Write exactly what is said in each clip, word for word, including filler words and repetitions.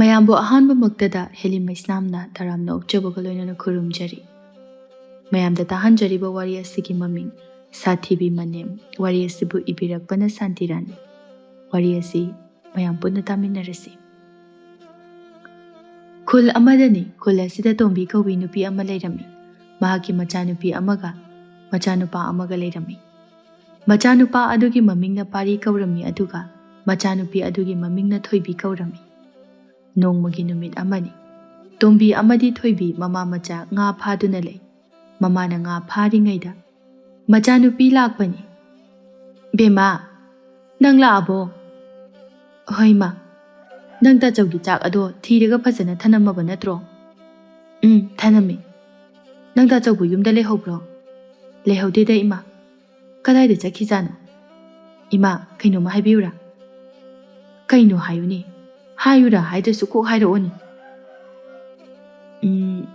ꯃꯌꯥꯝꯕꯨ ꯑꯍꯥꯟꯕꯃꯛꯇꯗ ꯍꯦꯂꯤꯃ ꯏꯁꯂꯥꯝꯅ ꯇꯔꯥꯝꯅ ꯑꯣꯛꯆꯕꯒ ꯂꯣꯏꯅꯅ ꯈꯨꯔꯨꯝꯖꯔꯤ꯫ ꯃꯌꯥꯝꯗ ꯇꯥꯍꯟꯖꯔꯤꯕ ꯋꯥꯔꯤ ꯑꯁꯤꯒꯤ ꯃꯃꯤꯡ ꯁꯥꯊꯤꯕꯤ ꯃꯅꯦꯝ꯫ ꯋꯥꯔꯤ ꯑꯁꯤꯕꯨ ꯏꯕꯤꯔꯛꯄꯅ ꯁꯥꯟꯇꯤꯔꯥꯅꯤ꯫ ꯋꯥꯔꯤ ꯑꯁꯤ ꯃꯌꯥꯝ ꯄꯨꯟꯅ ꯇꯥꯃꯤꯟꯅꯔꯁꯤ꯫ ꯈꯨꯜ ꯑꯃꯗꯅꯤ꯫ ꯈꯨꯜ ꯑꯁꯤꯗ ꯇꯣꯝꯕꯤ ꯀꯧꯕꯤ ꯅꯨꯄꯤ ꯑꯃ ꯂꯩꯔꯝꯃꯤ꯫ ꯃꯍꯥꯛꯀꯤ ꯃꯆꯥꯅꯨꯄꯤ ꯑꯃꯒ ꯃꯆꯥꯅꯨꯄꯥ ꯑꯃꯒ ꯂꯩꯔꯝꯃꯤ꯫ ꯃꯆꯥꯅꯨꯄꯥ ꯑꯗꯨꯒꯤ ꯃꯃꯤꯡꯅ ꯄꯥꯔꯤ ꯀꯧꯔꯝꯃꯤ, ꯑꯗꯨꯒ ꯃꯆꯥꯅꯨꯄꯤ ꯑꯗꯨꯒꯤ ꯃꯃꯤꯡꯅ ꯊꯣꯏꯕꯤ ꯀꯧꯔꯝꯃꯤ꯫ ꯅꯣꯡꯃꯒꯤ ꯅꯨꯃꯤꯠ ꯑꯃꯅꯤ꯫ ꯇꯣꯝꯕꯤ ꯑꯃꯗꯤ ꯊꯣꯏꯕꯤ ꯃꯃꯥ ꯃꯆꯥ ꯉꯥ ꯐꯥꯗꯨꯅ ꯂꯩ꯫ ꯃꯃꯥꯅ ꯉꯥ ꯐꯥꯔꯤꯉꯩꯗ ꯃꯆꯥꯅꯨꯄꯤ ꯂꯥꯛꯄꯅꯤ꯫ "ꯕꯦꯝꯃ, ꯅꯪ ꯂꯥꯛꯑꯕꯣ?" "ꯍꯣꯏ, ꯃꯥ꯫ ꯅꯪ ꯇꯥꯆꯧꯒꯤ ꯆꯥꯛ ꯑꯗꯣ ꯊꯤꯔꯒ ꯐꯖꯅ ꯊꯅꯝꯃꯕ ꯅꯠꯇ꯭ꯔꯣ?" "ꯎꯝ, ꯊꯅꯝꯃꯦ꯫ ꯅꯪ ꯇꯥꯆꯧꯕꯨ ꯌꯨꯝꯗ ꯂꯩꯍꯧꯕ꯭ꯔꯣ?" "ꯂꯩꯍꯧꯗꯦꯗ, ꯏꯃꯥ꯫ ꯀꯗꯥꯏꯗ ꯆꯠꯈꯤꯖꯥꯠꯅꯣ? ꯏꯃꯥ, ꯀꯩꯅꯣꯝꯃ ꯍꯥꯏꯕꯤꯌꯨꯔꯥ?" "ꯀꯩꯅꯣ ꯍꯥꯏꯌꯨꯅꯦ? ꯍꯥꯏꯌꯨꯔꯥ ꯍꯥꯏꯗ꯭ꯔꯁꯨ ꯀꯣꯛ ꯍꯥꯏꯔꯛꯑꯣꯅꯦ꯫" "ꯎꯝ,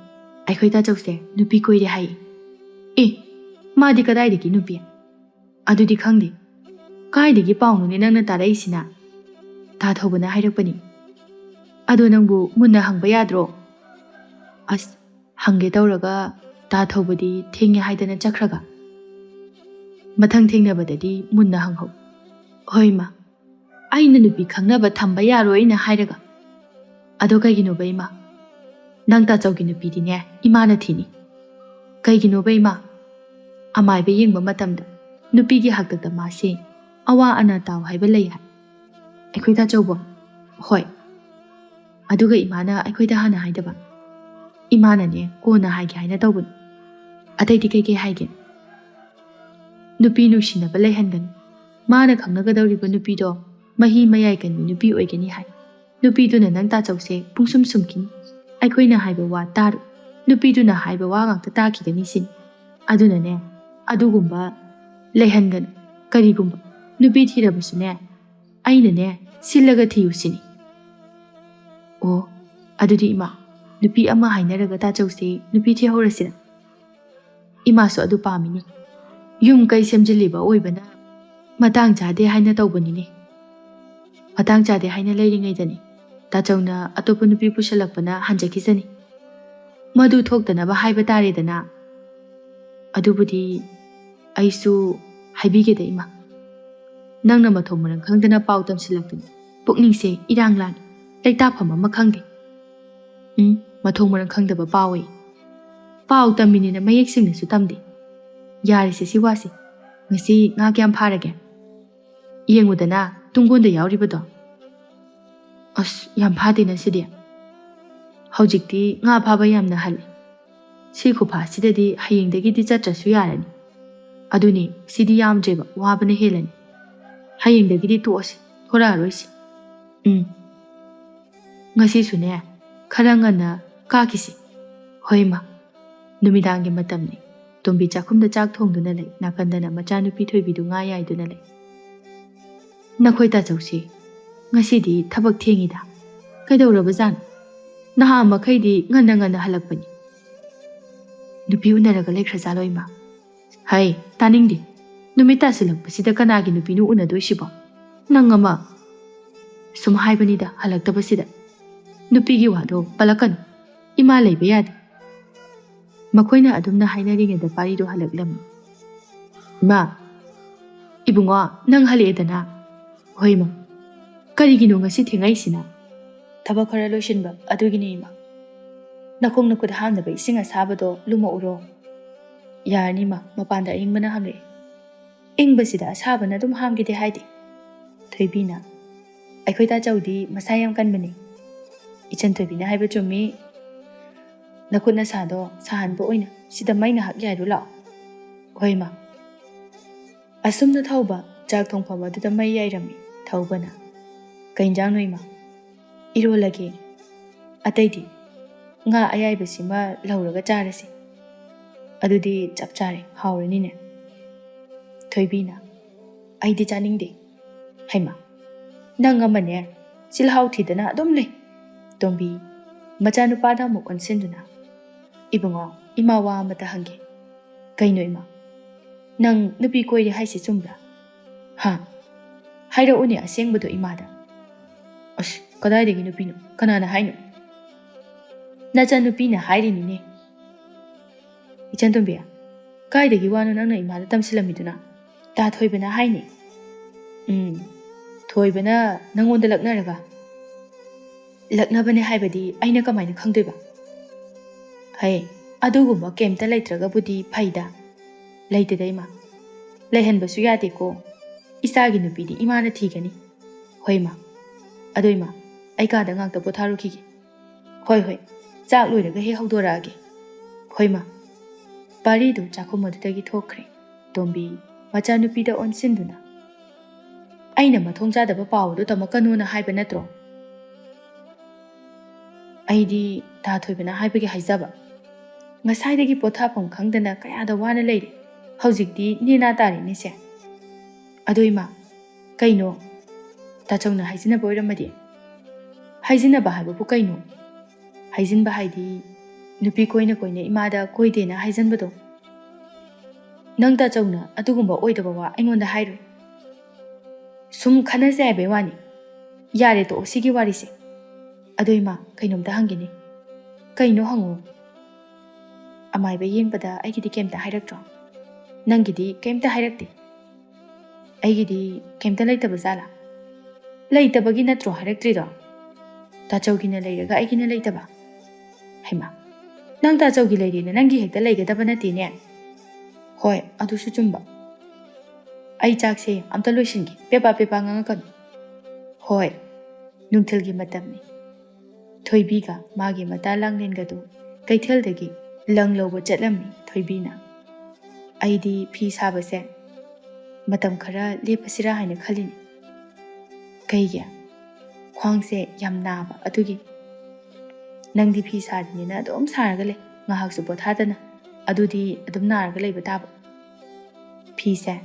ꯑꯩꯈꯣꯏ ꯇꯥꯆꯧꯁꯦ ꯅꯨꯄꯤ ꯀꯣꯏꯔꯦ ꯍꯥꯏꯌꯦ꯫" "ꯑꯦ, ꯃꯥꯗꯤ ꯀꯗꯥꯏꯗꯒꯤ ꯅꯨꯄꯤ?" "ꯑꯗꯨꯗꯤ ꯈꯪꯗꯦ꯫ ꯀꯥꯏꯗꯒꯤ ꯄꯥꯎꯅꯣꯅꯦ ꯅꯪꯅ ꯇꯥꯔꯛꯏꯁꯤꯅ?" "ꯇꯥ ꯊꯧꯕꯅ ꯍꯥꯏꯔꯛꯄꯅꯤ꯫" "ꯑꯗꯣ ꯅꯪꯕꯨ ꯃꯨꯟꯅ ꯍꯪꯕ ꯌꯥꯗ꯭ꯔꯣ?" "ꯑꯁ, ꯍꯪꯒꯦ ꯇꯧꯔꯒ ꯇꯥ ꯊꯧꯕꯗꯤ ꯊꯦꯡꯉꯦ ꯍꯥꯏꯗꯅ ꯆꯠꯈ꯭ꯔꯒ꯫ ꯃꯊꯪ ꯊꯦꯡꯅꯕꯗꯗꯤ ꯃꯨꯟꯅ ꯍꯪꯍꯧ꯫" "ꯍꯣꯏ, ꯃꯥ꯫ ꯑꯩꯅ ꯅꯨꯄꯤ ꯈꯪꯅꯕ ꯊꯝꯕ ꯌꯥꯔꯣꯏꯅ ꯍꯥꯏꯔꯒ꯫ ꯑꯗꯣ ꯀꯩꯒꯤꯅꯣꯕ, ꯏꯃꯥ? ꯅꯪ ꯇꯥꯆꯧꯒꯤ ꯅꯨꯄꯤꯗꯤꯅꯦ, ꯏꯃꯥꯅ ꯊꯤꯅꯤ꯫" "ꯀꯩꯒꯤꯅꯣꯕ, ꯏꯃꯥ?" "ꯑꯃꯥꯏꯕ ꯌꯦꯡꯕ ꯃꯇꯝꯗ ꯅꯨꯄꯤꯒꯤ ꯍꯥꯛꯇꯛꯇ ꯃꯥꯁꯦ ꯑꯋꯥ ꯑꯅꯥ ꯇꯥꯎ ꯍꯥꯏꯕ ꯂꯩ ꯍꯥꯏ꯫" "ꯑꯩꯈꯣꯏ ꯇꯥꯆꯧꯕꯣ?" "ꯍꯣꯏ꯫ ꯑꯗꯨꯒ ꯏꯃꯥꯅ ꯑꯩꯈꯣꯏꯗ ꯍꯥꯟꯅ ꯍꯥꯏꯗꯕ꯫ ꯏꯃꯥꯅꯅꯦ ꯀꯣꯟꯅ ꯍꯥꯏꯒꯦ ꯍꯥꯏꯅ ꯇꯧꯕꯅꯤ꯫" "ꯑꯇꯩꯗꯤ ꯀꯩꯀꯩ ꯍꯥꯏꯒꯦ?" "ꯅꯨꯄꯤ ꯅꯨꯡꯁꯤꯅꯕ ꯂꯩꯍꯟꯒꯅꯨ꯫ ꯃꯥꯅ ꯈꯪꯅꯒꯗꯧꯔꯤꯕ ꯅꯨꯄꯤꯗꯣ ꯃꯍꯤ ꯃꯌꯥꯏ ꯀꯟꯕꯤ ꯅꯨꯄꯤ ꯑꯣꯏꯒꯅꯤ ꯍꯥꯏ꯫ ꯅꯨꯄꯤꯗꯨꯅ ꯅꯪ ꯇꯥꯆꯧꯁꯦ ꯄꯨꯡꯁꯨꯝ ꯁꯨꯝꯈꯤꯅꯤ꯫ ꯑꯩꯈꯣꯏꯅ ꯍꯥꯏꯕ ꯋꯥ ꯇꯥꯔꯣꯏ꯫ ꯅꯨꯄꯤꯗꯨꯅ ꯍꯥꯏꯕ ꯋꯥ ꯉꯥꯛꯇ ꯇꯥꯈꯤꯒꯅꯤ ꯁꯤꯅꯤ꯫ ꯑꯗꯨꯅꯅꯦ, ꯑꯗꯨꯒꯨꯝꯕ ꯂꯩꯍꯟꯒꯅꯨ꯫ ꯀꯔꯤꯒꯨꯝꯕ ꯅꯨꯄꯤ ꯊꯤꯔꯕꯁꯨꯅꯦ, ꯑꯩꯅꯅꯦ ꯁꯤꯜꯂꯒ ꯊꯤꯌꯨ ꯁꯤꯅꯤ꯫" "ꯑꯣ, ꯑꯗꯨꯗꯤ ꯏꯃꯥ, ꯅꯨꯄꯤ ꯑꯃ ꯍꯥꯏꯅꯔꯒ ꯇꯥꯆꯧꯁꯦ ꯅꯨꯄꯤ ꯊꯤꯍꯧꯔꯁꯤꯔ? ꯏꯃꯥꯁꯨ ꯑꯗꯨ ꯄꯥꯝꯃꯤꯅꯦ꯫ ꯌꯨꯝ ꯀꯩ ꯁꯦꯝꯖꯤꯜꯂꯤꯕ ꯑꯣꯏꯕꯅ ꯃꯇꯥꯡ ꯆꯥꯗꯦ ꯍꯥꯏꯅ ꯇꯧꯕꯅꯤꯅꯦ꯫" "ꯃꯇꯥꯡ ꯆꯥꯗꯦ ꯍꯥꯏꯅ ꯂꯩꯔꯤꯉꯩꯗꯅꯦ, ꯇꯥꯆꯧꯅ ꯑꯇꯣꯞꯄ ꯅꯨꯄꯤ ꯄꯨꯁꯜꯂꯛꯄꯅ ꯍꯟꯖꯈꯤꯁꯅꯤ꯫ ꯃꯗꯨ ꯊꯣꯛꯇꯅꯕ ꯍꯥꯏꯕ ꯇꯥꯔꯦꯗꯅ꯫ ꯑꯗꯨꯕꯨꯗꯤ ꯑꯩꯁꯨ ꯍꯥꯏꯕꯤꯒꯦꯗ, ꯏꯃꯥ꯫ ꯅꯪꯅ ꯃꯊꯣꯡ ꯃꯔꯝ ꯈꯪꯗꯅ ꯄꯥꯎ ꯇꯝꯁꯤꯜꯂꯛꯇꯅ ꯄꯨꯛꯅꯤꯡꯁꯦ ꯏꯔꯥꯡ ꯂꯥꯡꯉꯤ, ꯂꯩꯇꯥꯐꯝ ꯑꯃ ꯈꯪꯗꯦ꯫ ꯎꯝ, ꯃꯊꯣꯡ ꯃꯔꯝ ꯈꯪꯗꯕ ꯄꯥꯎ ꯑꯌꯦ꯫ ꯄꯥꯎ ꯇꯝꯃꯤꯅꯦꯅ ꯃꯌꯦꯛ ꯁꯦꯡꯅꯁꯨ ꯇꯝꯗꯦ꯫ ꯌꯥꯔꯦꯁꯦ ꯁꯤ ꯋꯥꯁꯦ꯫ ꯉꯁꯤ ꯉꯥ ꯀꯌꯥꯝ ꯐꯥꯔꯒꯦ? ꯌꯦꯡꯉꯨꯗꯅ, ꯇꯨꯡꯒꯣꯟꯗ ꯌꯥꯎꯔꯤꯕꯗꯣ꯫ ꯑꯁ, ꯌꯥꯝ ꯐꯥꯗꯦꯅ ꯁꯤꯗꯤ꯫ ꯍꯧꯖꯤꯛꯇꯤ ꯉꯥ ꯐꯥꯕ ꯌꯥꯝꯅ ꯍꯜꯂꯦ꯫ ꯁꯤ ꯈꯨꯐꯥꯁꯤꯗꯗꯤ ꯍꯌꯦꯡꯗꯒꯤꯗꯤ ꯆꯠꯇ꯭ꯔꯁꯨ ꯌꯥꯔꯅꯤ꯫ ꯑꯗꯨꯅꯦ, ꯁꯤꯗꯤ ꯌꯥꯝꯗ꯭ꯔꯦꯕ, ꯋꯥꯕꯅ ꯍꯦꯜꯂꯅꯤ꯫ ꯍꯌꯦꯡꯗꯒꯤꯗꯤ ꯇꯣꯛꯑꯁꯤ, ꯊꯣꯔꯛꯑꯔꯣꯏꯁꯤ꯫ ꯎꯝ꯫ ꯉꯁꯤꯁꯨꯅꯦ, ꯈꯔ ꯉꯟꯅ ꯀꯥꯈꯤꯁꯤ꯫ ꯍꯣꯏ, ꯏꯃꯥ꯫ ꯅꯨꯃꯤꯗꯥꯡꯒꯤ ꯃꯇꯝꯅꯤ꯫ ꯇꯣꯝꯕꯤ ꯆꯥꯛꯈꯨꯝꯗ ꯆꯥꯛ ꯊꯣꯡꯗꯨꯅ ꯂꯩ, ꯅꯥꯀꯟꯗꯅ ꯃꯆꯥꯅꯨꯄꯤ ꯊꯣꯏꯕꯤꯗꯨ ꯉꯥ ꯌꯥꯏꯗꯨꯅ ꯂꯩ꯫ ꯅꯈꯣꯏ ꯇꯥꯆꯧꯁꯤ ꯉꯁꯤꯗꯤ ꯊꯕꯛ ꯊꯦꯡꯉꯤꯗ꯫ ꯀꯩꯗꯧꯔꯕꯖꯥꯠꯅꯣ? ꯅꯍꯥ ꯃꯈꯩꯗꯤ ꯉꯟꯅ ꯉꯟꯅ ꯍꯜꯂꯛꯄꯅꯤ꯫ ꯅꯨꯄꯤ ꯎꯅꯔꯒ ꯂꯩꯈ꯭ꯔꯖꯥꯠꯂꯣ, ꯏꯃꯥ? ꯍꯩ, ꯇꯥꯅꯤꯡꯗꯦ꯫ ꯅꯨꯃꯤꯠ ꯇꯥꯁꯤꯜꯂꯛꯄꯁꯤꯗ ꯀꯅꯥꯒꯤ ꯅꯨꯄꯤꯅꯣ ꯎꯅꯗꯣꯏꯁꯤꯕꯣ? ꯅꯪ ꯑꯃ꯫ ꯁꯨꯝ ꯍꯥꯏꯕꯅꯤꯗ, ꯍꯜꯂꯛꯇꯕꯁꯤꯗ꯫ ꯅꯨꯄꯤꯒꯤ ꯋꯥꯗꯣ ꯄꯜꯂꯛꯀꯅꯨ꯫ ꯏꯃꯥ ꯂꯩꯕ ꯌꯥꯗꯦ꯫ ꯃꯈꯣꯏꯅ ꯑꯗꯨꯝꯅ ꯍꯥꯏꯅꯔꯤꯉꯩꯗ ꯄꯥꯔꯤꯗꯣ ꯍꯜꯂꯛꯂꯝꯃꯤ꯫ ꯏꯃꯥ, ꯏꯕꯨꯡꯉꯣ, ꯅꯪ ꯍꯜꯂꯛꯑꯦꯗꯅ? ꯍꯣꯏ, ꯏꯃꯥ꯫ ꯀꯔꯤꯒꯤꯅꯣ ꯉꯁꯤ ꯊꯦꯡꯉꯛꯏꯁꯤꯅ? ꯊꯕꯛ ꯈꯔ ꯂꯣꯏꯁꯤꯟꯕ ꯑꯗꯨꯒꯤꯅꯦ, ꯏꯃꯥ꯫ ꯅꯈꯣꯡ ꯅꯈꯨꯠ ꯍꯥꯝꯅꯕ ꯏꯁꯤꯡ ꯑꯁꯥꯕꯗꯣ ꯂꯨꯝꯃꯛꯎꯔꯣ? ꯌꯥꯔꯅꯤ, ꯏꯃꯥ, ꯃꯄꯥꯟꯗ ꯑꯏꯪꯕꯅ ꯍꯥꯝꯂꯛꯑꯦ꯫ ꯏꯪꯕꯁꯤꯗ ꯑꯁꯥꯕꯅ ꯑꯗꯨꯝ ꯍꯥꯝꯒꯦꯗꯤ ꯍꯥꯏꯗꯦ꯫ ꯊꯣꯏꯕꯤꯅ, ꯑꯩꯈꯣꯏ ꯇꯥꯆꯧꯗꯤ ꯃꯁꯥ ꯌꯥꯝ ꯀꯟꯕꯅꯤ꯫ ꯏꯆꯟ ꯊꯣꯏꯕꯤꯅ ꯍꯥꯏꯕ ꯆꯨꯝꯃꯤ꯫ ꯅꯈꯨꯠ ꯅꯁꯥꯗꯣ ꯁꯥꯍꯟꯕ ꯑꯣꯏꯅ ꯁꯤꯗ ꯃꯩ ꯉꯥꯏꯍꯥꯛ ꯌꯥꯏꯔꯨ ꯂꯥꯛꯑꯣ꯫ ꯍꯣꯏ, ꯏꯃꯥ꯫ ꯑꯁꯨꯝꯅ ꯊꯧꯕ ꯆꯥꯛ ꯊꯣꯡꯐꯝ ꯑꯗꯨꯗ ꯃꯩ ꯌꯥꯏꯔꯝꯃꯤ ꯊꯧꯕꯅ꯫ "ꯀꯩ ꯏꯟꯖꯥꯡꯅꯣ, ꯏꯃꯥ?" "ꯏꯔꯣꯜꯂꯒꯦ꯫ ꯑꯇꯩꯗꯤ?" "ꯉꯥ ꯑꯌꯥꯏꯕꯁꯤꯃ ꯂꯧꯔꯒ ꯆꯥꯔꯁꯤ꯫ ꯑꯗꯨꯗꯤ ꯆꯞ ꯆꯥꯔꯦ, ꯍꯥꯎꯔꯅꯤꯅꯦ?" ꯊꯣꯏꯕꯤꯅ, "ꯑꯩꯗꯤ ꯆꯥꯅꯤꯡꯗꯦ꯫" "ꯍꯩꯃꯥ, ꯅꯪ ꯑꯃꯅꯦ, ꯆꯤꯜꯍꯥꯎ ꯊꯤꯗꯅ ꯑꯗꯨꯝ ꯂꯩ꯫" ꯇꯣꯝꯕꯤ, ꯃꯆꯥꯅꯨꯄꯥꯗ ꯑꯃꯨꯛ ꯑꯣꯟꯁꯤꯟꯗꯨꯅ, "ꯏꯕꯨꯡꯉꯣ, ꯏꯃꯥ ꯋꯥ ꯑꯃꯇ ꯍꯪꯒꯦ꯫" "ꯀꯩꯅꯣ, ꯏꯃꯥ? ꯅꯪ ꯅꯨꯄꯤ ꯀꯣꯏꯔꯦ ꯍꯥꯏꯁꯦ ꯆꯨꯝꯕ꯭ꯔꯥ?" "ꯍꯥ? ꯍꯥꯏꯔꯛꯎꯅꯦ ꯑꯁꯦꯡꯕꯗꯣ ꯏꯃꯥꯗ꯫" "ꯑꯁ, "ꯀꯗꯥꯏꯗꯒꯤ ꯅꯨꯄꯤꯅꯣ? ꯀꯅꯥꯅ ꯍꯥꯏꯅꯣ?" "ꯅꯆꯟꯅꯨꯄꯤꯅ ꯍꯥꯏꯔꯤꯅꯤꯅꯦ꯫" "ꯏꯆꯟꯇꯣꯝꯕꯤ, ꯀꯥꯏꯗꯒꯤ ꯋꯥꯅꯣ ꯅꯪꯅ ꯏꯃꯥꯗ ꯇꯝꯁꯤꯜꯂꯝꯃꯤꯗꯨꯅ? ꯇꯥ ꯊꯣꯏꯕꯅ ꯍꯥꯏꯅꯤ꯫" "ꯎꯝ, ꯊꯣꯏꯕꯅ ꯅꯪꯉꯣꯟꯗ ꯂꯛꯅꯔꯒ?" "ꯂꯛꯅꯕꯅꯦ ꯍꯥꯏꯕꯗꯤ ꯑꯩꯅ ꯀꯃꯥꯏꯅ ꯈꯪꯗꯣꯏꯕ?" "ꯍꯩ, ꯑꯗꯨꯒꯨꯝꯕ ꯀꯩꯝꯇ ꯂꯩꯇ꯭ꯔꯒꯕꯨꯗꯤ ꯐꯩꯗ꯫" "ꯂꯩꯇꯦꯗ ꯏꯃꯥ, ꯂꯩꯍꯟꯕꯁꯨ ꯌꯥꯗꯦꯀꯣ꯫ ꯏꯆꯥꯒꯤ ꯅꯨꯄꯤꯗꯤ ꯏꯃꯥꯅ ꯊꯤꯒꯅꯤ꯫" "ꯍꯣꯏ ꯏꯃꯥ, ꯑꯗꯣ ꯏꯃꯥ, ꯑꯩ ꯀꯥꯗ ꯉꯥꯛꯇ ꯄꯣꯊꯥꯔꯨꯈꯤꯒꯦ꯫" "ꯍꯣꯏ ꯍꯣꯏ, ꯆꯥꯛ ꯂꯣꯏꯔꯒ ꯍꯦꯛ ꯍꯧꯗꯣꯔꯛꯑꯒꯦ꯫" "ꯍꯣꯏ ꯏꯃꯥ꯫" ꯄꯥꯔꯤꯗꯨ ꯆꯥꯛꯈꯨꯝ ꯑꯗꯨꯗꯒꯤ ꯊꯣꯛꯈ꯭ꯔꯦ꯫ ꯇꯣꯝꯕꯤ ꯃꯆꯥꯅꯨꯄꯤꯗ ꯑꯣꯟꯁꯤꯟꯗꯨꯅ, "ꯑꯩꯅ ꯃꯊꯣꯡ ꯆꯥꯗꯕ ꯄꯥꯎ ꯑꯗꯨ ꯇꯝꯃꯛꯀꯅꯣꯅ ꯍꯥꯏꯕ ꯅꯠꯇ꯭ꯔꯣ?" "ꯑꯩꯗꯤ ꯇꯥ ꯊꯣꯏꯕꯅ ꯍꯥꯏꯕꯒꯤ ꯍꯥꯏꯖꯕ꯫ ꯉꯁꯥꯏꯗꯒꯤ ꯄꯣꯊꯥꯐꯝ ꯈꯪꯗꯅ ꯀꯌꯥꯗ ꯋꯥꯅ ꯂꯩꯔꯦ꯫ ꯍꯧꯖꯤꯛꯇꯤ ꯅꯦꯅꯥ ꯇꯥꯔꯦꯅꯦꯁꯦ꯫" "ꯑꯗꯣ ꯏꯃꯥ, ꯀꯩꯅꯣ? ꯇꯥꯆꯧꯅ ꯍꯥꯏꯖꯤꯟꯅꯕ ꯑꯣꯏꯔꯝꯃꯗꯤ?" "ꯍꯥꯏꯖꯤꯟꯅꯕ ꯍꯥꯏꯕꯕꯨ ꯀꯩꯅꯣ?" "ꯍꯥꯏꯖꯤꯟꯕ ꯍꯥꯏꯗꯤ ꯅꯨꯄꯤ ꯀꯣꯏꯅ ꯀꯣꯏꯅ ꯏꯃꯥꯗ ꯀꯣꯏꯗꯦꯅ ꯍꯥꯏꯖꯟꯕꯗꯣ꯫" "ꯅꯪ ꯇꯥꯆꯧꯅ ꯑꯗꯨꯒꯨꯝꯕ ꯑꯣꯏꯗꯕ ꯋꯥ ꯑꯩꯉꯣꯟꯗ ꯍꯥꯏꯔꯣꯏ꯫ ꯁꯨꯝ ꯈꯟꯅꯁꯦ ꯍꯥꯏꯕꯩ ꯋꯥꯅꯤ꯫ ꯌꯥꯔꯦ, ꯇꯣꯛꯑꯣ ꯁꯤꯒꯤ ꯋꯥꯔꯤꯁꯦ꯫ ꯑꯗꯣ ꯏꯃꯥ, ꯀꯩꯅꯣꯝꯇ ꯍꯪꯒꯦꯅꯦ꯫" "ꯀꯩꯅꯣ ꯍꯪꯉꯣ꯫" "ꯑꯃꯥꯏꯕ ꯌꯦꯡꯕꯗ ꯑꯩꯒꯤꯗꯤ ꯀꯩꯝꯇ ꯍꯥꯏꯔꯛꯇ꯭ꯔꯣ?" "ꯅꯪꯒꯤꯗꯤ ꯀꯩꯝꯇ ꯍꯥꯏꯔꯛꯇꯦ꯫" "ꯑꯩꯒꯤꯗꯤ ꯀꯩꯝꯇ ꯂꯩꯇꯕ ꯖꯥꯠꯂꯥ?" "ꯂꯩꯇꯕꯒꯤ ꯅꯠꯇ꯭ꯔꯣ ꯍꯥꯏꯔꯛꯇ꯭ꯔꯤꯗꯣ? ꯇꯥꯆꯧꯒꯤꯅ ꯂꯩꯔꯒ ꯑꯩꯒꯤꯅ ꯂꯩꯇꯕ? ꯍꯩꯃꯥ, ꯅꯪ ꯇꯥꯆꯧꯒꯤ ꯂꯩꯔꯦꯅ ꯅꯪꯒꯤ ꯍꯦꯛꯇ ꯂꯩꯒꯗꯕ ꯅꯠꯇꯦꯅꯦ꯫" "ꯍꯣꯏ, ꯑꯗꯨꯁꯨ ꯆꯨꯝꯕ꯫ ꯑꯩ ꯆꯥꯛꯁꯦ ꯑꯝꯇ ꯂꯣꯏꯁꯤꯟꯒꯦ, ꯄꯦꯄꯥ ꯄꯦꯄꯥ ꯉꯥꯡꯉꯛꯀꯅꯨ꯫" "ꯍꯣꯏ, ꯅꯨꯡꯊꯤꯜꯒꯤ ꯃꯇꯝꯅꯤ꯫" ꯊꯣꯏꯕꯤꯒ ꯃꯥꯒꯤ ꯃꯇꯥ ꯂꯥꯡꯂꯦꯟꯒꯗꯨ ꯀꯩꯊꯦꯜꯗꯒꯤ ꯂꯪ ꯂꯧꯕ ꯆꯠꯂꯝꯃꯤ ꯊꯣꯏꯕꯤꯅ꯫ "ꯑꯩꯗꯤ ꯐꯤ ꯁꯥꯕꯁꯦ ꯃꯇꯝ ꯈꯔ ꯂꯦꯞꯄꯁꯤꯔꯥ ꯍꯥꯏꯅ ꯈꯜꯂꯤꯅꯤ꯫" "ꯀꯩꯒꯤ?" "ꯈ꯭ꯋꯥꯡꯁꯦ ꯌꯥꯝ ꯅꯥꯕ ꯑꯗꯨꯒꯤ꯫" "ꯅꯪꯗꯤ ꯐꯤ ꯁꯥꯔꯤꯅꯤꯅ ꯑꯗꯨꯝ ꯁꯥꯔꯒ ꯂꯩ, ꯉꯥꯏꯍꯥꯛꯁꯨ ꯄꯣꯊꯥꯗꯅ꯫ ꯑꯗꯨꯗꯤ ꯑꯗꯨꯝ ꯅꯥꯔꯒ ꯂꯩꯕ ꯇꯥꯕ꯫" "ꯐꯤꯁꯦ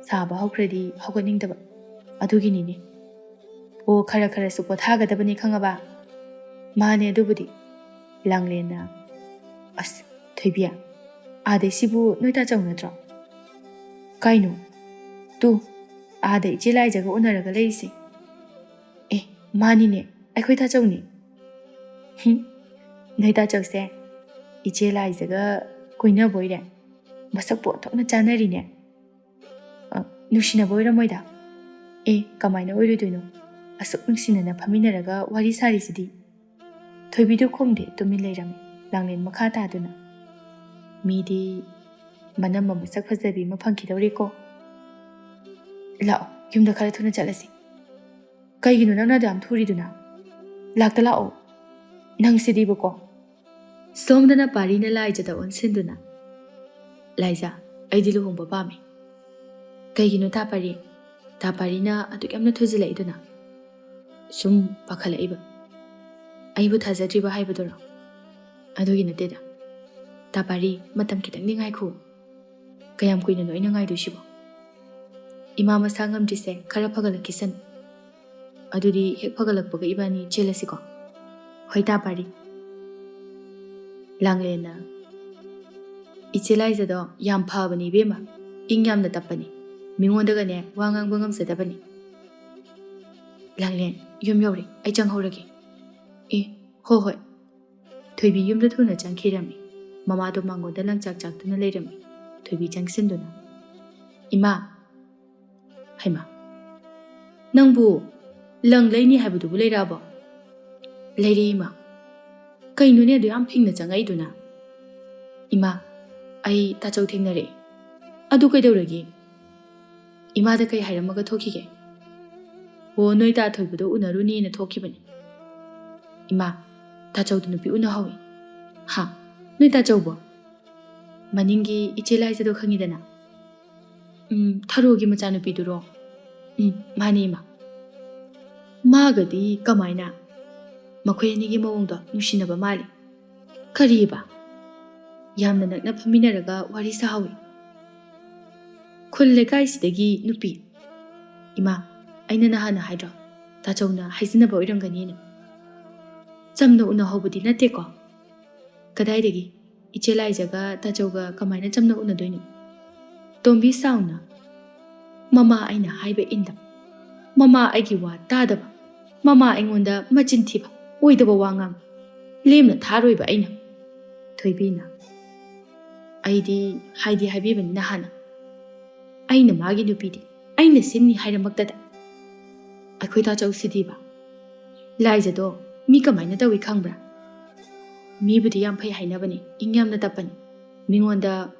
ꯁꯥꯕ ꯍꯧꯈ꯭ꯔꯗꯤ ꯍꯧꯒꯠꯅꯤꯡꯗꯕ, ꯑꯗꯨꯒꯤꯅꯤꯅꯦ꯫" "ꯑꯣ, ꯈꯔ ꯈꯔꯁꯨ ꯄꯣꯊꯥꯒꯗꯕꯅꯤ, ꯈꯪꯉꯕ?" "ꯃꯥꯅꯦ ꯑꯗꯨꯕꯨꯗꯤ꯫" ꯂꯥꯡꯂꯦꯟꯅ, "ꯑꯁ, ꯊꯣꯏꯕꯤ, ꯑꯥꯗꯩꯁꯤꯕꯨ ꯅꯣꯏ ꯇꯥꯆꯧ ꯅꯠꯇ꯭ꯔꯣ?" "ꯀꯥꯏꯅꯣ?" "ꯇꯨ, ꯑꯥꯗ ꯏꯆꯦ ꯂꯥꯏꯖꯒ ꯎꯅꯔꯒ ꯂꯩꯔꯤꯁꯦ꯫" "ꯑꯦ, ꯃꯥꯅꯤꯅꯦ, ꯑꯩꯈꯣꯏ ꯇꯥꯆꯧꯅꯤ꯫ ꯍꯨꯝ, ꯅꯣꯏ ꯇꯥꯆꯧꯁꯦ ꯏꯆꯦ ꯂꯥꯏꯖꯒ ꯀꯣꯏꯅꯕ ꯑꯣꯏꯔꯦ꯫ ꯃꯁꯛꯄꯨ ꯑꯣꯟꯊꯣꯛꯅ ꯆꯥꯅꯔꯤꯅꯦ꯫ ꯑ, ꯅꯨꯡꯁꯤꯅꯕ ꯑꯣꯏꯔꯝꯃꯣꯏꯗ꯫ ꯑꯦ, ꯀꯃꯥꯏꯅ ꯑꯣꯏꯔꯣꯏꯗꯣꯏꯅꯣ? ꯑꯁꯨꯛ ꯅꯨꯡꯁꯤꯅꯅ ꯐꯝꯃꯤꯟꯅꯔꯒ ꯋꯥꯔꯤ ꯁꯥꯔꯤꯁꯤꯗꯤ꯫ ꯊꯣꯏꯕꯤꯗꯨ ꯈꯨꯝꯗꯦ, ꯇꯨꯃꯤꯟ ꯂꯩꯔꯝꯃꯤ, ꯂꯥꯡꯂꯦꯟ ꯃꯈꯥ ꯇꯥꯗꯨꯅ꯫ ꯃꯤꯗꯤ ꯃꯅꯝ ꯑꯃ ꯃꯁꯛ ꯐꯖꯕꯤ ꯑꯃ ꯐꯪꯈꯤꯗꯧꯔꯦꯀꯣ꯫ ꯂꯥꯛꯑꯣ, ꯌꯨꯝꯗ ꯈꯔ ꯊꯨꯅ ꯆꯠꯂꯁꯤ꯫ ꯀꯩꯒꯤꯅꯣ ꯅꯪꯅ ꯑꯗꯨ ꯌꯥꯝ ꯊꯨꯔꯤꯗꯨꯅ? ꯂꯥꯛꯇ ꯂꯥꯛꯑꯣ꯫ ꯅꯪꯁꯤꯗꯤꯕꯀꯣ꯫ ꯁꯣꯝꯗꯅ ꯄꯥꯔꯤꯅ ꯂꯥꯏꯖꯗ ꯑꯣꯟꯁꯤꯟꯗꯨꯅ, "ꯂꯥꯏꯖ, ꯑꯩꯗꯤ ꯂꯨꯍꯣꯡꯕ ꯄꯥꯝꯃꯤ꯫" "ꯀꯩꯒꯤꯅꯣ ꯇꯥ ꯄꯥꯔꯤ? ꯇꯥ ꯄꯥꯔꯤꯅ ꯑꯗꯨꯛ ꯌꯥꯝꯅ ꯊꯨꯖꯤꯜꯂꯛꯏꯗꯨꯅ?" "ꯁꯨꯝ ꯄꯥꯈꯠꯂꯛꯏꯕ꯫" "ꯑꯩꯕꯨ ꯊꯥꯖꯗ꯭ꯔꯤꯕ ꯍꯥꯏꯕꯗꯨꯔꯣ?" "ꯑꯗꯨꯒꯤ ꯅꯠꯇꯦꯗ, ꯇꯥ ꯄꯥꯔꯤ, ꯃꯇꯝ ꯈꯤꯇꯪꯗꯤ ꯉꯥꯏꯈꯣ꯫" "ꯀꯌꯥꯝ ꯀꯨꯏꯅꯅꯣ ꯑꯩꯅ ꯉꯥꯏꯗꯣꯏꯁꯤꯕꯣ?" "ꯏꯃꯥ ꯃꯁꯥ ꯉꯝꯗ꯭ꯔꯤꯁꯦ ꯈꯔ ꯐꯒꯠꯂꯛꯈꯤꯁꯅꯨ꯫ ꯑꯗꯨꯗꯤ ꯍꯦꯛ ꯐꯒꯠꯂꯛꯄꯒ ꯏꯕꯥꯅꯤ ꯆꯦꯜꯂꯁꯤꯀꯣ?" "ꯍꯣꯏ ꯇꯥ ꯄꯥꯔꯤ꯫" ꯂꯥꯡꯂꯦꯟꯅ, "ꯏꯆꯦ ꯂꯥꯏꯖꯗꯣ ꯌꯥꯝ ꯐꯕꯅꯤ ꯏꯕꯦꯝꯃ, ꯏꯪ ꯌꯥꯝꯅ ꯇꯞꯄꯅꯤ, ꯃꯤꯉꯣꯟꯗꯒꯅꯦ ꯋꯥ ꯉꯥꯡꯕ ꯉꯝꯖꯗꯕꯅꯤ꯫" ꯂꯥꯡꯂꯦꯟ, "ꯌꯨꯝ ꯌꯧꯔꯦ, ꯑꯩ ꯆꯪꯍꯧꯔꯒꯦ꯫" "ꯑꯦ, ꯍꯣ ꯍꯣꯏ꯫" ꯊꯣꯏꯕꯤ ꯌꯨꯝꯗ ꯊꯨꯅ ꯆꯪꯈꯤꯔꯝꯃꯤ꯫ ꯃꯃꯥꯗꯣ ꯃꯉꯣꯟꯗ ꯂꯪꯆꯥꯛ ꯆꯥꯛꯇꯨꯅ ꯂꯩꯔꯝꯃꯤ꯫ ꯊꯣꯏꯕꯤ ꯆꯪꯁꯤꯟꯗꯨꯅ, "ꯏꯃꯥ꯫" "ꯍꯩꯃꯥ, ꯅꯪꯕꯨ ꯂꯪ ꯂꯩꯅꯤ ꯍꯥꯏꯕꯗꯨꯕꯨ ꯂꯩꯔꯛꯑꯕꯣ?" "ꯂꯩꯔꯦ ꯏꯃꯥ꯫" "ꯀꯩꯅꯣꯅꯦ ꯑꯗꯨ ꯌꯥꯝ ꯐꯤꯡꯅ ꯆꯪꯉꯛꯏꯗꯨꯅ?" "ꯏꯃꯥ, ꯑꯩ ꯇꯥꯆꯧ ꯊꯦꯡꯅꯔꯛꯑꯦ꯫" "ꯑꯗꯨ ꯀꯩꯗꯧꯔꯒꯦ?" "ꯏꯃꯥꯗ ꯀꯩ ꯍꯥꯏꯔꯝꯃꯒ ꯊꯣꯛꯈꯤꯒꯦ?" "ꯑꯣ, ꯅꯣꯏ ꯇꯥ ꯊꯣꯏꯕꯗꯣ ꯎꯅꯔꯨꯅꯦꯅ ꯊꯣꯛꯈꯤꯕꯅꯤ꯫" "ꯏꯃꯥ, ꯇꯥꯆꯧꯗ ꯅꯨꯄꯤ ꯎꯅꯍꯧꯋꯤ꯫" "ꯍꯥ? ꯅꯣꯏ ꯇꯥꯆꯧꯕꯣ?" "ꯃꯅꯤꯡꯒꯤ ꯏꯆꯦ ꯂꯥꯏꯖꯗꯣ ꯈꯪꯉꯤꯗꯅ?" "ꯎꯝ, ꯊꯔꯣꯒꯤ ꯃꯆꯥꯅꯨꯄꯤꯗꯨꯔꯣ?" "ꯎꯝ, ꯃꯥꯅꯦ ꯏꯃꯥ꯫" "ꯃꯥꯒꯗꯤ ꯀꯃꯥꯏꯅ?" "ꯃꯈꯣꯏ ꯑꯅꯤꯒꯤ ꯃꯑꯣꯡꯗꯣ ꯅꯨꯡꯁꯤꯅꯕ ꯃꯥꯜꯂꯤ꯫" "ꯀꯔꯤꯕ?" "ꯌꯥꯝꯅ ꯅꯛꯅ ꯐꯝꯃꯤꯟꯅꯔꯒ ꯋꯥꯔꯤ ꯁꯥꯍꯧꯋꯤ꯫" "ꯈꯨꯜ ꯂꯩꯀꯥꯏꯁꯤꯗꯒꯤ ꯅꯨꯄꯤ꯫" "ꯏꯃꯥ, ꯑꯩꯅ ꯅꯍꯥꯟꯅ ꯍꯥꯏꯗ꯭ꯔꯣ, ꯇꯥꯆꯧꯅ ꯍꯥꯏꯖꯤꯟꯅꯕ ꯑꯣꯏꯔꯝꯒꯅꯤꯅ?" "ꯆꯝꯅ ꯎꯅꯍꯧꯕꯗꯤ ꯅꯠꯇꯦꯀꯣ?" "ꯀꯗꯥꯏꯗꯒꯤ? ꯏꯆꯦ ꯂꯥꯏꯖꯒ ꯇꯥꯆꯧꯒ ꯀꯃꯥꯏꯅ ꯆꯝꯅ ꯎꯅꯗꯣꯏꯅꯣ?" ꯇꯣꯝꯕꯤ ꯁꯥꯎꯅ, "ꯃꯃꯥ ꯑꯩꯅ ꯍꯥꯏꯕ ꯏꯟꯗꯕ, ꯃꯃꯥ ꯑꯩꯒꯤ ꯋꯥ ꯇꯥꯗꯕ, ꯃꯃꯥ ꯑꯩꯉꯣꯟꯗ ꯃꯆꯤꯟ ꯊꯤꯕ, ꯑꯣꯏꯗꯕ ꯋꯥ ꯉꯥꯡ, ꯂꯦꯝꯅ ꯊꯥꯔꯣꯏꯕ ꯑꯩꯅ꯫ ꯊꯣꯏꯕꯤꯅ, "ꯑꯩꯗꯤ ꯍꯥꯏꯗꯤ ꯍꯥꯏꯕꯤꯕꯅꯤꯅ ꯍꯥꯟꯅ, ꯑꯩꯅ ꯃꯥꯒꯤ ꯅꯨꯄꯤꯗꯤ ꯑꯩꯅ ꯁꯤꯟꯅꯤ ꯍꯥꯏꯔꯃꯛꯇꯗ꯫ ꯑꯩꯈꯣꯏ ꯇꯥꯆꯧꯁꯤꯗꯤꯕ, ꯂꯥꯏꯖꯗꯣ ꯃꯤ ꯀꯃꯥꯏꯅ ꯇꯧꯏ ꯈꯪꯕ꯭ꯔꯥ? ꯃꯤꯕꯨꯗꯤ ꯌꯥꯝ ꯐꯩ ꯍꯥꯏꯅꯕꯅꯤ, ꯏꯪ ꯌꯥꯝꯅ ꯇꯞꯄꯅꯤ, ꯃꯤꯉꯣꯟꯗ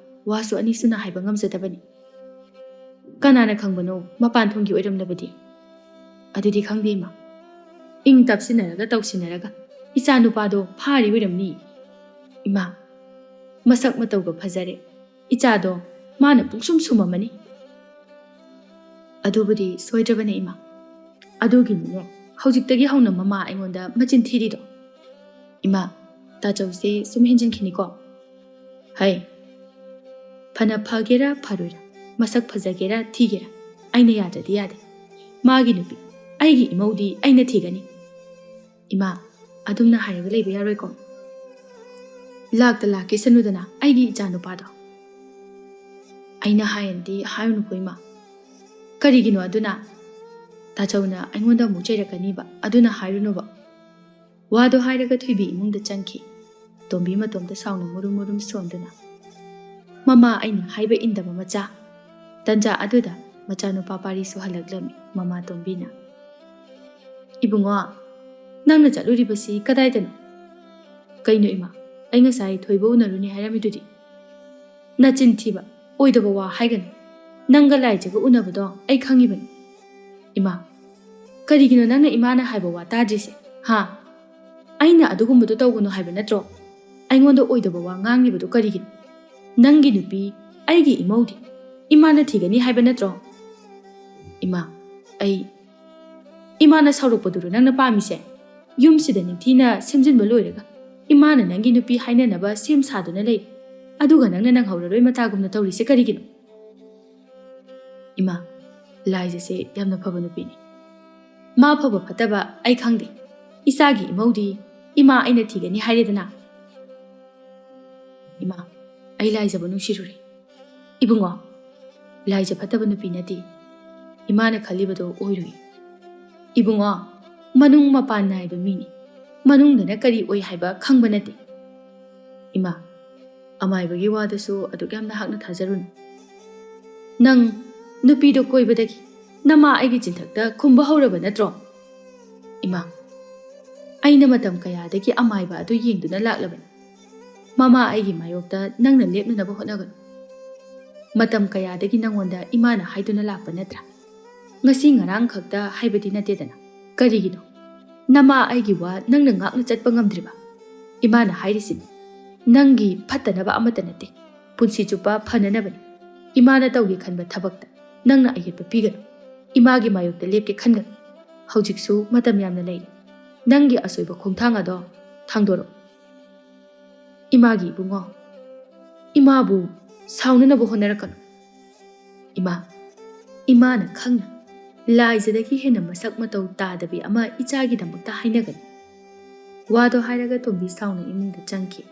ꯋꯥꯁꯨ ꯑꯅꯤꯁꯨꯅ ꯍꯥꯏꯕ ꯉꯝꯖꯗꯕꯅꯤ꯫ ꯀꯅꯥꯅ ꯈꯪꯕꯅꯣ ꯃꯄꯥꯟ ꯊꯣꯡꯒꯤ ꯑꯣꯏꯔꯝꯂꯕꯗꯤ? ꯑꯗꯨꯗꯤ ꯈꯪꯗꯦ ꯏꯃꯥ꯫ ꯏꯪ ꯇꯞꯁꯤꯟꯅꯔꯒ ꯇꯧꯁꯤꯟꯅꯔꯒ ꯏꯆꯥ ꯅꯨꯄꯥꯗꯣ ꯐꯥꯔꯤ ꯑꯣꯏꯔꯝꯅꯤ꯫ ꯏꯃꯥ, ꯃꯁꯛ ꯃꯇꯧꯒ ꯐꯖꯔꯦ, ꯏꯆꯥꯗꯣ ꯃꯥꯅ ꯄꯨꯡꯁꯨꯝ ꯁꯨꯝꯃꯝꯃꯅꯤ꯫" "ꯑꯗꯨꯕꯨꯗꯤ ꯁꯣꯏꯗ꯭ꯔꯕꯅꯦ ꯏꯃꯥ꯫ ꯑꯗꯨꯒꯤꯅꯤꯅꯦ ꯍꯧꯖꯤꯛꯇꯒꯤ ꯍꯧꯅ ꯃꯃꯥ ꯑꯩꯉꯣꯟꯗ ꯃꯆꯤꯟ ꯊꯤꯔꯤꯗꯣ꯫ ꯏꯃꯥ, ꯇꯥꯆꯧꯁꯦ ꯁꯨꯝ ꯍꯦꯟꯖꯤꯟꯈꯤꯅꯤꯀꯣ꯫ ꯍꯩ, ꯐꯅ ꯐꯒꯦꯔꯥ ꯐꯔꯣꯏꯔꯥ, ꯃꯁꯛ ꯐꯖꯒꯦꯔꯥ ꯊꯤꯒꯦꯔꯥ, ꯑꯩꯅ ꯌꯥꯗ꯭ꯔꯗꯤ ꯌꯥꯗꯦ꯫ ꯃꯥꯒꯤ ꯅꯨꯄꯤ, ꯑꯩꯒꯤ ꯏꯃꯧꯗꯤ ꯑꯩꯅ ꯊꯤꯒꯅꯤ꯫" "ꯏꯃꯥ, ꯑꯗꯨꯝꯅ ꯍꯥꯏꯔꯒ ꯂꯩꯕ ꯌꯥꯔꯣꯏꯀꯣ꯫ ꯂꯥꯛꯇ ꯂꯥꯛꯀꯦ ꯁꯅꯨꯗꯅ ꯑꯩꯒꯤ ꯏꯆꯥ ꯅꯨꯄꯥꯗꯣ꯫" "ꯑꯩꯅ ꯍꯥꯏꯔꯗꯤ ꯍꯥꯏꯔꯨꯅꯨꯀꯣ ꯏꯃꯥ꯫" "ꯀꯔꯤꯒꯤꯅꯣ ꯑꯗꯨꯅ?" "ꯇꯥꯆꯧꯅ ꯑꯩꯉꯣꯟꯗ ꯑꯃꯨꯛ ꯆꯩꯔꯛꯀꯅꯤꯕ, ꯑꯗꯨꯅ ꯍꯥꯏꯔꯨꯅꯨꯕ꯫" ꯋꯥꯗꯣ ꯍꯥꯏꯔꯒ ꯊꯣꯏꯕꯤ ꯏꯃꯨꯡꯗ ꯆꯪꯈꯤ꯫ ꯇꯣꯝꯕꯤ ꯃꯇꯣꯝꯇ ꯁꯥꯎꯅ ꯃꯨꯔꯨꯝ ꯃꯨꯔꯨꯝ ꯁꯣꯟꯗꯨꯅ, "ꯃꯃꯥ ꯑꯩꯅ ꯍꯥꯏꯕ ꯏꯟꯗꯕ ꯃꯆꯥ!" ꯇꯟꯖꯥ ꯑꯗꯨꯗ ꯃꯆꯥꯅꯨꯄꯥ ꯄꯥꯔꯤꯁꯨ ꯍꯜꯂꯛꯂꯝꯃꯤ꯫ ꯃꯃꯥ ꯇꯣꯝꯕꯤꯅ, "ꯏꯕꯨꯡꯉꯣ, ꯅꯪꯅ ꯆꯠꯂꯨꯔꯤꯕꯁꯤ ꯀꯗꯥꯏꯗꯅꯣ?" "ꯀꯩꯅꯣ ꯏꯃꯥ, ꯑꯩ ꯉꯁꯥꯏ ꯊꯣꯏꯕ ꯎꯅꯔꯨꯅꯤ ꯍꯥꯏꯔꯝꯃꯤꯗꯨꯗꯤ?" "ꯅꯆꯤꯟ ꯊꯤꯕ, ꯑꯣꯏꯗꯕ ꯋꯥ ꯍꯥꯏꯒꯅꯨ꯫ ꯅꯪꯒ ꯂꯥꯏꯖꯒ ꯎꯅꯕꯗꯣ ꯑꯩ ꯈꯪꯉꯤꯕꯅꯤ꯫" "ꯏꯃꯥ, ꯀꯔꯤꯒꯤꯅꯣ ꯅꯪꯅ ꯏꯃꯥꯅ ꯍꯥꯏꯕ ꯋꯥ ꯇꯥꯗ꯭ꯔꯤꯁꯦ? ꯍꯥ? ꯑꯩꯅ ꯑꯗꯨꯒꯨꯝꯕꯗꯣ ꯇꯧꯒꯅꯨ ꯍꯥꯏꯕ ꯅꯠꯇ꯭ꯔꯣ? ꯑꯩꯉꯣꯟꯗ ꯑꯣꯏꯗꯕ ꯋꯥ ꯉꯥꯡꯂꯤꯕꯗꯣ ꯀꯔꯤꯒꯤꯅꯣ? ꯅꯪꯒꯤ ꯅꯨꯄꯤ, ꯑꯩꯒꯤ ꯏꯃꯧꯗꯤ ꯏꯃꯥꯅ ꯊꯤꯒꯅꯤ ꯍꯥꯏꯕ ꯅꯠꯇ꯭ꯔꯣ?" "ꯏꯃꯥ, ꯑꯩ, ꯏꯃꯥꯅ ꯁꯥꯎꯔꯛꯄꯗꯨꯔꯣ ꯅꯪꯅ ꯄꯥꯝꯃꯤꯁꯦ? ꯌꯨꯝꯁꯤꯗ ꯅꯤꯡꯊꯤꯅ ꯁꯦꯝꯖꯤꯟꯕ ꯂꯣꯏꯔꯒ ꯏꯃꯥꯅ ꯅꯪꯒꯤ ꯅꯨꯄꯤ ꯍꯥꯏꯅꯅꯕ ꯁꯦꯝ ꯁꯥꯗꯨꯅ ꯂꯩꯔꯤ, ꯑꯗꯨꯒ ꯅꯪꯅ ꯅꯪꯍꯧꯔꯔꯣꯏ ꯃꯇꯥꯒꯨꯝꯅ ꯇꯧꯔꯤꯁꯦ ꯀꯔꯤꯒꯤꯅꯣ?" "ꯏꯃꯥ, ꯂꯥꯏꯖꯁꯦ ꯌꯥꯝꯅ ꯐꯕ ꯅꯨꯄꯤꯅꯤ꯫ ꯃꯥ ꯐꯕ ꯐꯠꯇꯕ ꯑꯩ ꯈꯪꯗꯦ꯫ ꯏꯆꯥꯒꯤ ꯏꯃꯧꯗꯤ ꯏꯃꯥ ꯑꯩꯅ ꯊꯤꯒꯅꯤ ꯍꯥꯏꯔꯦꯗꯅ꯫" "ꯏꯃꯥ, ꯑꯩ ꯂꯥꯏꯖꯕꯨ ꯅꯨꯡꯁꯤꯔꯨꯔꯦ꯫" "ꯏꯕꯨꯡꯉꯣ, ꯂꯥꯏꯖ ꯐꯠꯇꯕ ꯅꯨꯄꯤ ꯅꯠꯇꯦ꯫ ꯏꯃꯥꯅ ꯈꯜꯂꯤꯕꯗꯣ ꯑꯣꯏꯔꯨꯏ꯫" "ꯏꯕꯨꯡꯉꯣ, ꯃꯅꯨꯡ ꯃꯄꯥꯟ ꯅꯥꯏꯕ ꯃꯤꯅꯤ꯫ ꯃꯅꯨꯡꯗꯅ ꯀꯔꯤ ꯑꯣꯏ ꯍꯥꯏꯕ ꯈꯪꯕ ꯅꯠꯇꯦ꯫ ꯏꯃꯥ, ꯑꯃꯥꯏꯕꯒꯤ ꯋꯥꯗꯁꯨ ꯑꯗꯨꯛ ꯌꯥꯝꯅ ꯍꯥꯛꯅ ꯊꯥꯖꯔꯨꯅꯨ꯫ ꯅꯪ ꯅꯨꯄꯤꯗꯣ ꯀꯣꯏꯕꯗꯒꯤ ꯅꯃꯥ ꯑꯩꯒꯤ ꯆꯤꯟꯊꯛꯇ ꯈꯨꯝꯕ ꯍꯧꯔꯕ ꯅꯠꯇ꯭ꯔꯣ? ꯏꯃꯥ, ꯑꯩꯅ ꯃꯇꯝ ꯀꯌꯥꯗꯒꯤ ꯑꯃꯥꯏꯕ ꯑꯗꯨ ꯌꯦꯡꯗꯨꯅ ꯂꯥꯛꯂꯕꯅꯤ꯫ ꯃꯃꯥ ꯑꯩꯒꯤ ꯃꯥꯌꯣꯛꯇ ꯅꯪꯅ ꯂꯦꯞꯅꯅꯕ ꯍꯣꯠꯅꯒꯅꯨ꯫ ꯃꯇꯝ ꯀꯌꯥꯗꯒꯤ ꯅꯪꯉꯣꯟꯗ ꯏꯃꯥꯅ ꯍꯥꯏꯗꯨꯅ ꯂꯥꯛꯄ ꯅꯠꯇ꯭ꯔꯥ? ꯉꯁꯤ ꯉꯔꯥꯡ ꯈꯛꯇ ꯍꯥꯏꯕꯗꯤ ꯅꯠꯇꯦꯗꯅ꯫ ꯀꯔꯤꯒꯤꯅꯣ? ꯅꯃꯥ ꯑꯩꯒꯤ ꯋꯥ ꯅꯪꯅ ꯉꯥꯛꯅ ꯆꯠꯄ ꯉꯝꯗ꯭ꯔꯤꯕ? ꯏꯃꯥꯅ ꯍꯥꯏꯔꯤꯁꯤꯅꯤ, ꯅꯪꯒꯤ ꯐꯠꯇꯅꯕ ꯑꯃꯠꯇ ꯅꯠꯇꯦ, ꯄꯨꯟꯁꯤ ꯆꯨꯞꯄ ꯐꯅꯅꯕꯅꯤ꯫ ꯏꯃꯥꯅ ꯇꯧꯒꯦ ꯈꯟꯕ ꯊꯕꯛꯇ ꯅꯪꯅ ꯑꯌꯦꯠꯄ ꯄꯤꯒꯅꯨ꯫ ꯏꯃꯥꯒꯤ ꯃꯥꯌꯣꯛꯇ ꯂꯦꯞꯀꯦ ꯈꯟꯒꯅꯨ꯫ ꯍꯧꯖꯤꯛꯁꯨ ꯃꯇꯝ ꯌꯥꯝꯅ ꯂꯩꯔꯤ꯫ ꯅꯪꯒꯤ ꯑꯁꯣꯏꯕ ꯈꯣꯡꯊꯥꯡ ꯑꯗꯣ ꯊꯥꯡꯗꯣꯔꯛꯎ꯫ ꯏꯃꯥꯒꯤ ꯏꯕꯨꯡꯉꯣ, ꯏꯃꯥꯕꯨ ꯁꯥꯎꯅꯅꯕ ꯍꯣꯠꯅꯔꯛꯀꯅꯨ꯫ ꯏꯃꯥ, ꯏꯃꯥꯅ ꯈꯪꯅ ꯂꯥꯏꯖꯗꯒꯤ ꯍꯦꯟꯅ ꯃꯁꯛ ꯃꯇꯧ ꯇꯥꯗꯕꯤ ꯑꯃ ꯏꯆꯥꯒꯤꯗꯃꯛꯇ ꯍꯥꯏꯅꯒꯅꯤ꯫ ꯋꯥꯗꯣ ꯍꯥꯏꯔꯒ ꯇꯣꯝꯕꯤ ꯁꯥꯎꯅ ꯏꯃꯨꯡꯗ ꯆꯪꯈꯤ꯫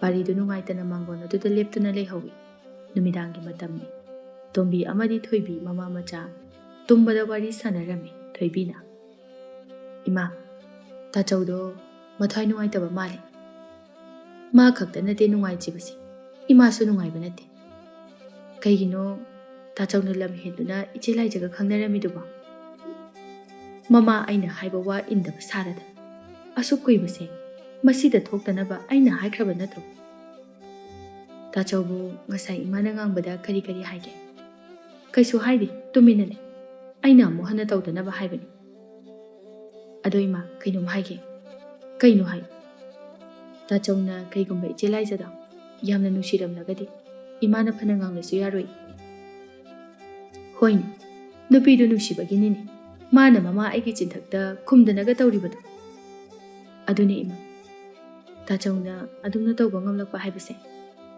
ꯄꯥꯔꯤꯗꯨ ꯅꯨꯡꯉꯥꯏꯇꯅ ꯃꯥꯡꯒꯣꯟ ꯑꯗꯨꯗ ꯂꯦꯞꯇꯨꯅ ꯂꯩꯍꯧꯏ꯫ ꯅꯨꯃꯤꯗꯥꯡꯒꯤ ꯃꯇꯝꯅꯤ꯫ ꯇꯣꯝꯕꯤ ꯑꯃꯗꯤ ꯊꯣꯏꯕꯤ ꯃꯃꯥ ꯃꯆꯥ ꯇꯨꯝꯕꯗ ꯋꯥꯔꯤ ꯁꯥꯟꯅꯔꯝꯃꯤ꯫ ꯊꯣꯏꯕꯤꯅ, "ꯏꯃꯥ, ꯇꯥꯆꯧꯗꯣ ꯃꯊ꯭ꯋꯥꯏ ꯅꯨꯡꯉꯥꯏꯇꯕ ꯃꯥꯜꯂꯤ꯫ ꯃꯥ ꯈꯛꯇ ꯅꯠꯇꯦ ꯅꯨꯡꯉꯥꯏꯇ꯭ꯔꯤꯕꯁꯦ, ꯏꯃꯥꯁꯨ ꯅꯨꯡꯉꯥꯏꯕ ꯅꯠꯇꯦ꯫ ꯀꯩꯒꯤꯅꯣ ꯇꯥꯆꯧꯅ ꯂꯝ ꯍꯦꯟꯗꯨꯅ ꯏꯆꯦ ꯂꯥꯏꯖꯒ ꯈꯪꯅꯔꯝꯃꯤꯗꯨꯕꯣ? ꯃꯃꯥ ꯑꯩꯅ ꯍꯥꯏꯕ ꯋꯥ ꯏꯟꯗꯕ ꯁꯥꯔꯗꯅ ꯑꯁꯨꯛ ꯀꯨꯏꯕꯁꯦ ꯃꯁꯤꯗ ꯊꯣꯛꯇꯅꯕ ꯑꯩꯅ ꯍꯥꯏꯈ꯭ꯔꯕ ꯅꯠꯇ꯭ꯔꯣ?" "ꯇꯥꯆꯧꯕꯨ ꯉꯁꯥꯏ ꯏꯃꯥꯅ ꯉꯥꯡꯕꯗ ꯀꯔꯤ ꯀꯔꯤ ꯍꯥꯏꯒꯦ?" "ꯀꯩꯁꯨ ꯍꯥꯏꯗꯦ, ꯇꯨꯃꯤꯟꯅ ꯂꯩ꯫ ꯑꯩꯅ ꯑꯃꯨꯛ ꯍꯟꯅ ꯇꯧꯗꯅꯕ ꯍꯥꯏꯕꯅꯤ꯫" "ꯑꯗꯣ ꯏꯃꯥ, ꯀꯩꯅꯣꯝ ꯍꯥꯏꯒꯦ꯫" "ꯀꯩꯅꯣ ꯍꯥꯏ?" "ꯇꯥꯆꯧꯅ ꯀꯩꯒꯨꯝꯕ ꯏꯆꯦ ꯂꯥꯏꯖꯗꯣ ꯌꯥꯝꯅ ꯅꯨꯡꯁꯤꯔꯝꯂꯒꯗꯤ ꯏꯃꯥꯅ ꯐꯅ ꯉꯥꯡꯂꯁꯨ ꯌꯥꯔꯣꯏ꯫" "ꯍꯣꯏꯅꯦ, ꯅꯨꯄꯤꯗꯨ ꯅꯨꯡꯁꯤꯕꯒꯤꯅꯤꯅꯦ ꯃꯥꯅ ꯃꯃꯥ ꯑꯩꯒꯤ ꯆꯤꯟꯊꯛꯇ ꯈꯨꯝꯗꯅꯒ ꯇꯧꯔꯤꯕꯗꯣ꯫" "ꯑꯗꯨꯅꯦ ꯏꯃꯥ, ꯇꯥꯆꯧꯅ ꯑꯗꯨꯝꯅ ꯇꯧꯕ ꯉꯝꯂꯛꯄ ꯍꯥꯏꯕꯁꯦ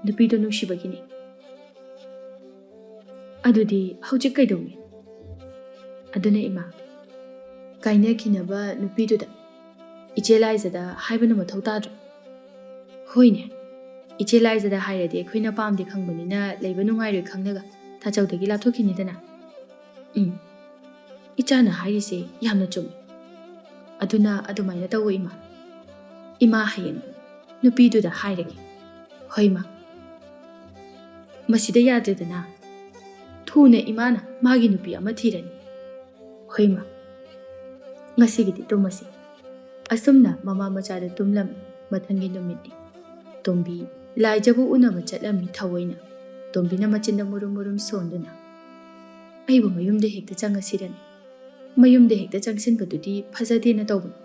ꯅꯨꯄꯤꯗꯣ ꯅꯨꯡꯁꯤꯕꯒꯤꯅꯤ꯫" "ꯑꯗꯨꯗꯤ ꯍꯧꯖꯤꯛ ꯀꯩꯗꯧꯅꯤ?" "ꯑꯗꯨꯅ ꯏꯃꯥ, ꯀꯥꯏꯅꯈꯤꯅꯕ ꯅꯨꯄꯤꯗꯨꯗ ꯏꯆꯦ ꯂꯥꯏꯖꯗ ꯍꯥꯏꯕꯅ ꯃꯊꯧ ꯇꯥꯗ꯭ꯔꯣ?" "ꯍꯣꯏꯅꯦ, ꯏꯆꯦ ꯂꯥꯏꯖꯗ ꯍꯥꯏꯔꯗꯤ ꯑꯩꯈꯣꯏꯅ ꯄꯥꯝꯗꯦ ꯈꯪꯕꯅꯤꯅ ꯂꯩꯕ ꯅꯨꯡꯉꯥꯏꯔꯣꯏ ꯈꯪꯂꯒ ꯇꯥꯆꯧꯗꯒꯤ ꯂꯥꯞꯊꯣꯛꯈꯤꯅꯤꯗꯅ꯫" "ꯎꯝ, ꯏꯆꯥꯅ ꯍꯥꯏꯔꯤꯁꯦ ꯌꯥꯝꯅ ꯆꯨꯝꯃꯤ꯫ "ꯑꯗꯨꯅ ꯑꯗꯨꯃꯥꯏꯅ ꯇꯧꯋꯣ ꯏꯃꯥ꯫ ꯏꯃꯥ ꯍꯌꯦꯡ ꯅꯨꯄꯤꯗꯨꯗ ꯍꯥꯏꯔꯒꯦ꯫" "ꯍꯣꯏ ꯃꯥ꯫ ꯃꯁꯤꯗ ꯌꯥꯗ꯭ꯔꯦꯗꯅ꯫ ꯊꯨꯅ ꯏꯃꯥꯅ ꯃꯥꯒꯤ ꯅꯨꯄꯤ ꯑꯃ ꯊꯤꯔꯅꯤ꯫" "ꯍꯣꯏ ꯃꯥ꯫ ꯉꯁꯤꯒꯤꯗꯤ ꯇꯨꯝꯃꯁꯤ꯫" ꯑꯁꯨꯝꯅ ꯃꯃꯥ ꯃꯆꯥꯗ ꯇꯨꯝꯂꯝꯃꯤ꯫ ꯃꯊꯪꯒꯤ ꯅꯨꯃꯤꯠꯅꯤ꯫ ꯇꯣꯝꯕꯤ ꯂꯥꯏꯖꯕꯨ ꯎꯅꯕ ꯆꯠꯂꯝꯃꯤ ꯊꯑꯣꯏꯅ꯫ ꯇꯣꯝꯕꯤꯅ ꯃꯆꯤꯟꯗ ꯃꯨꯔꯨꯝ ꯃꯨꯔꯨꯝ ꯁꯣꯟꯗꯨꯅ, "ꯑꯩꯕꯨ ꯃꯌꯨꯝꯗ ꯍꯦꯛꯇ ꯆꯪꯉꯁꯤꯔꯅꯦ? ꯃꯌꯨꯝꯗ ꯍꯦꯛꯇ ꯆꯪꯁꯤꯟꯕꯗꯨꯗꯤ ꯐꯖꯗꯦꯅ ꯇꯧꯕꯅꯤ꯫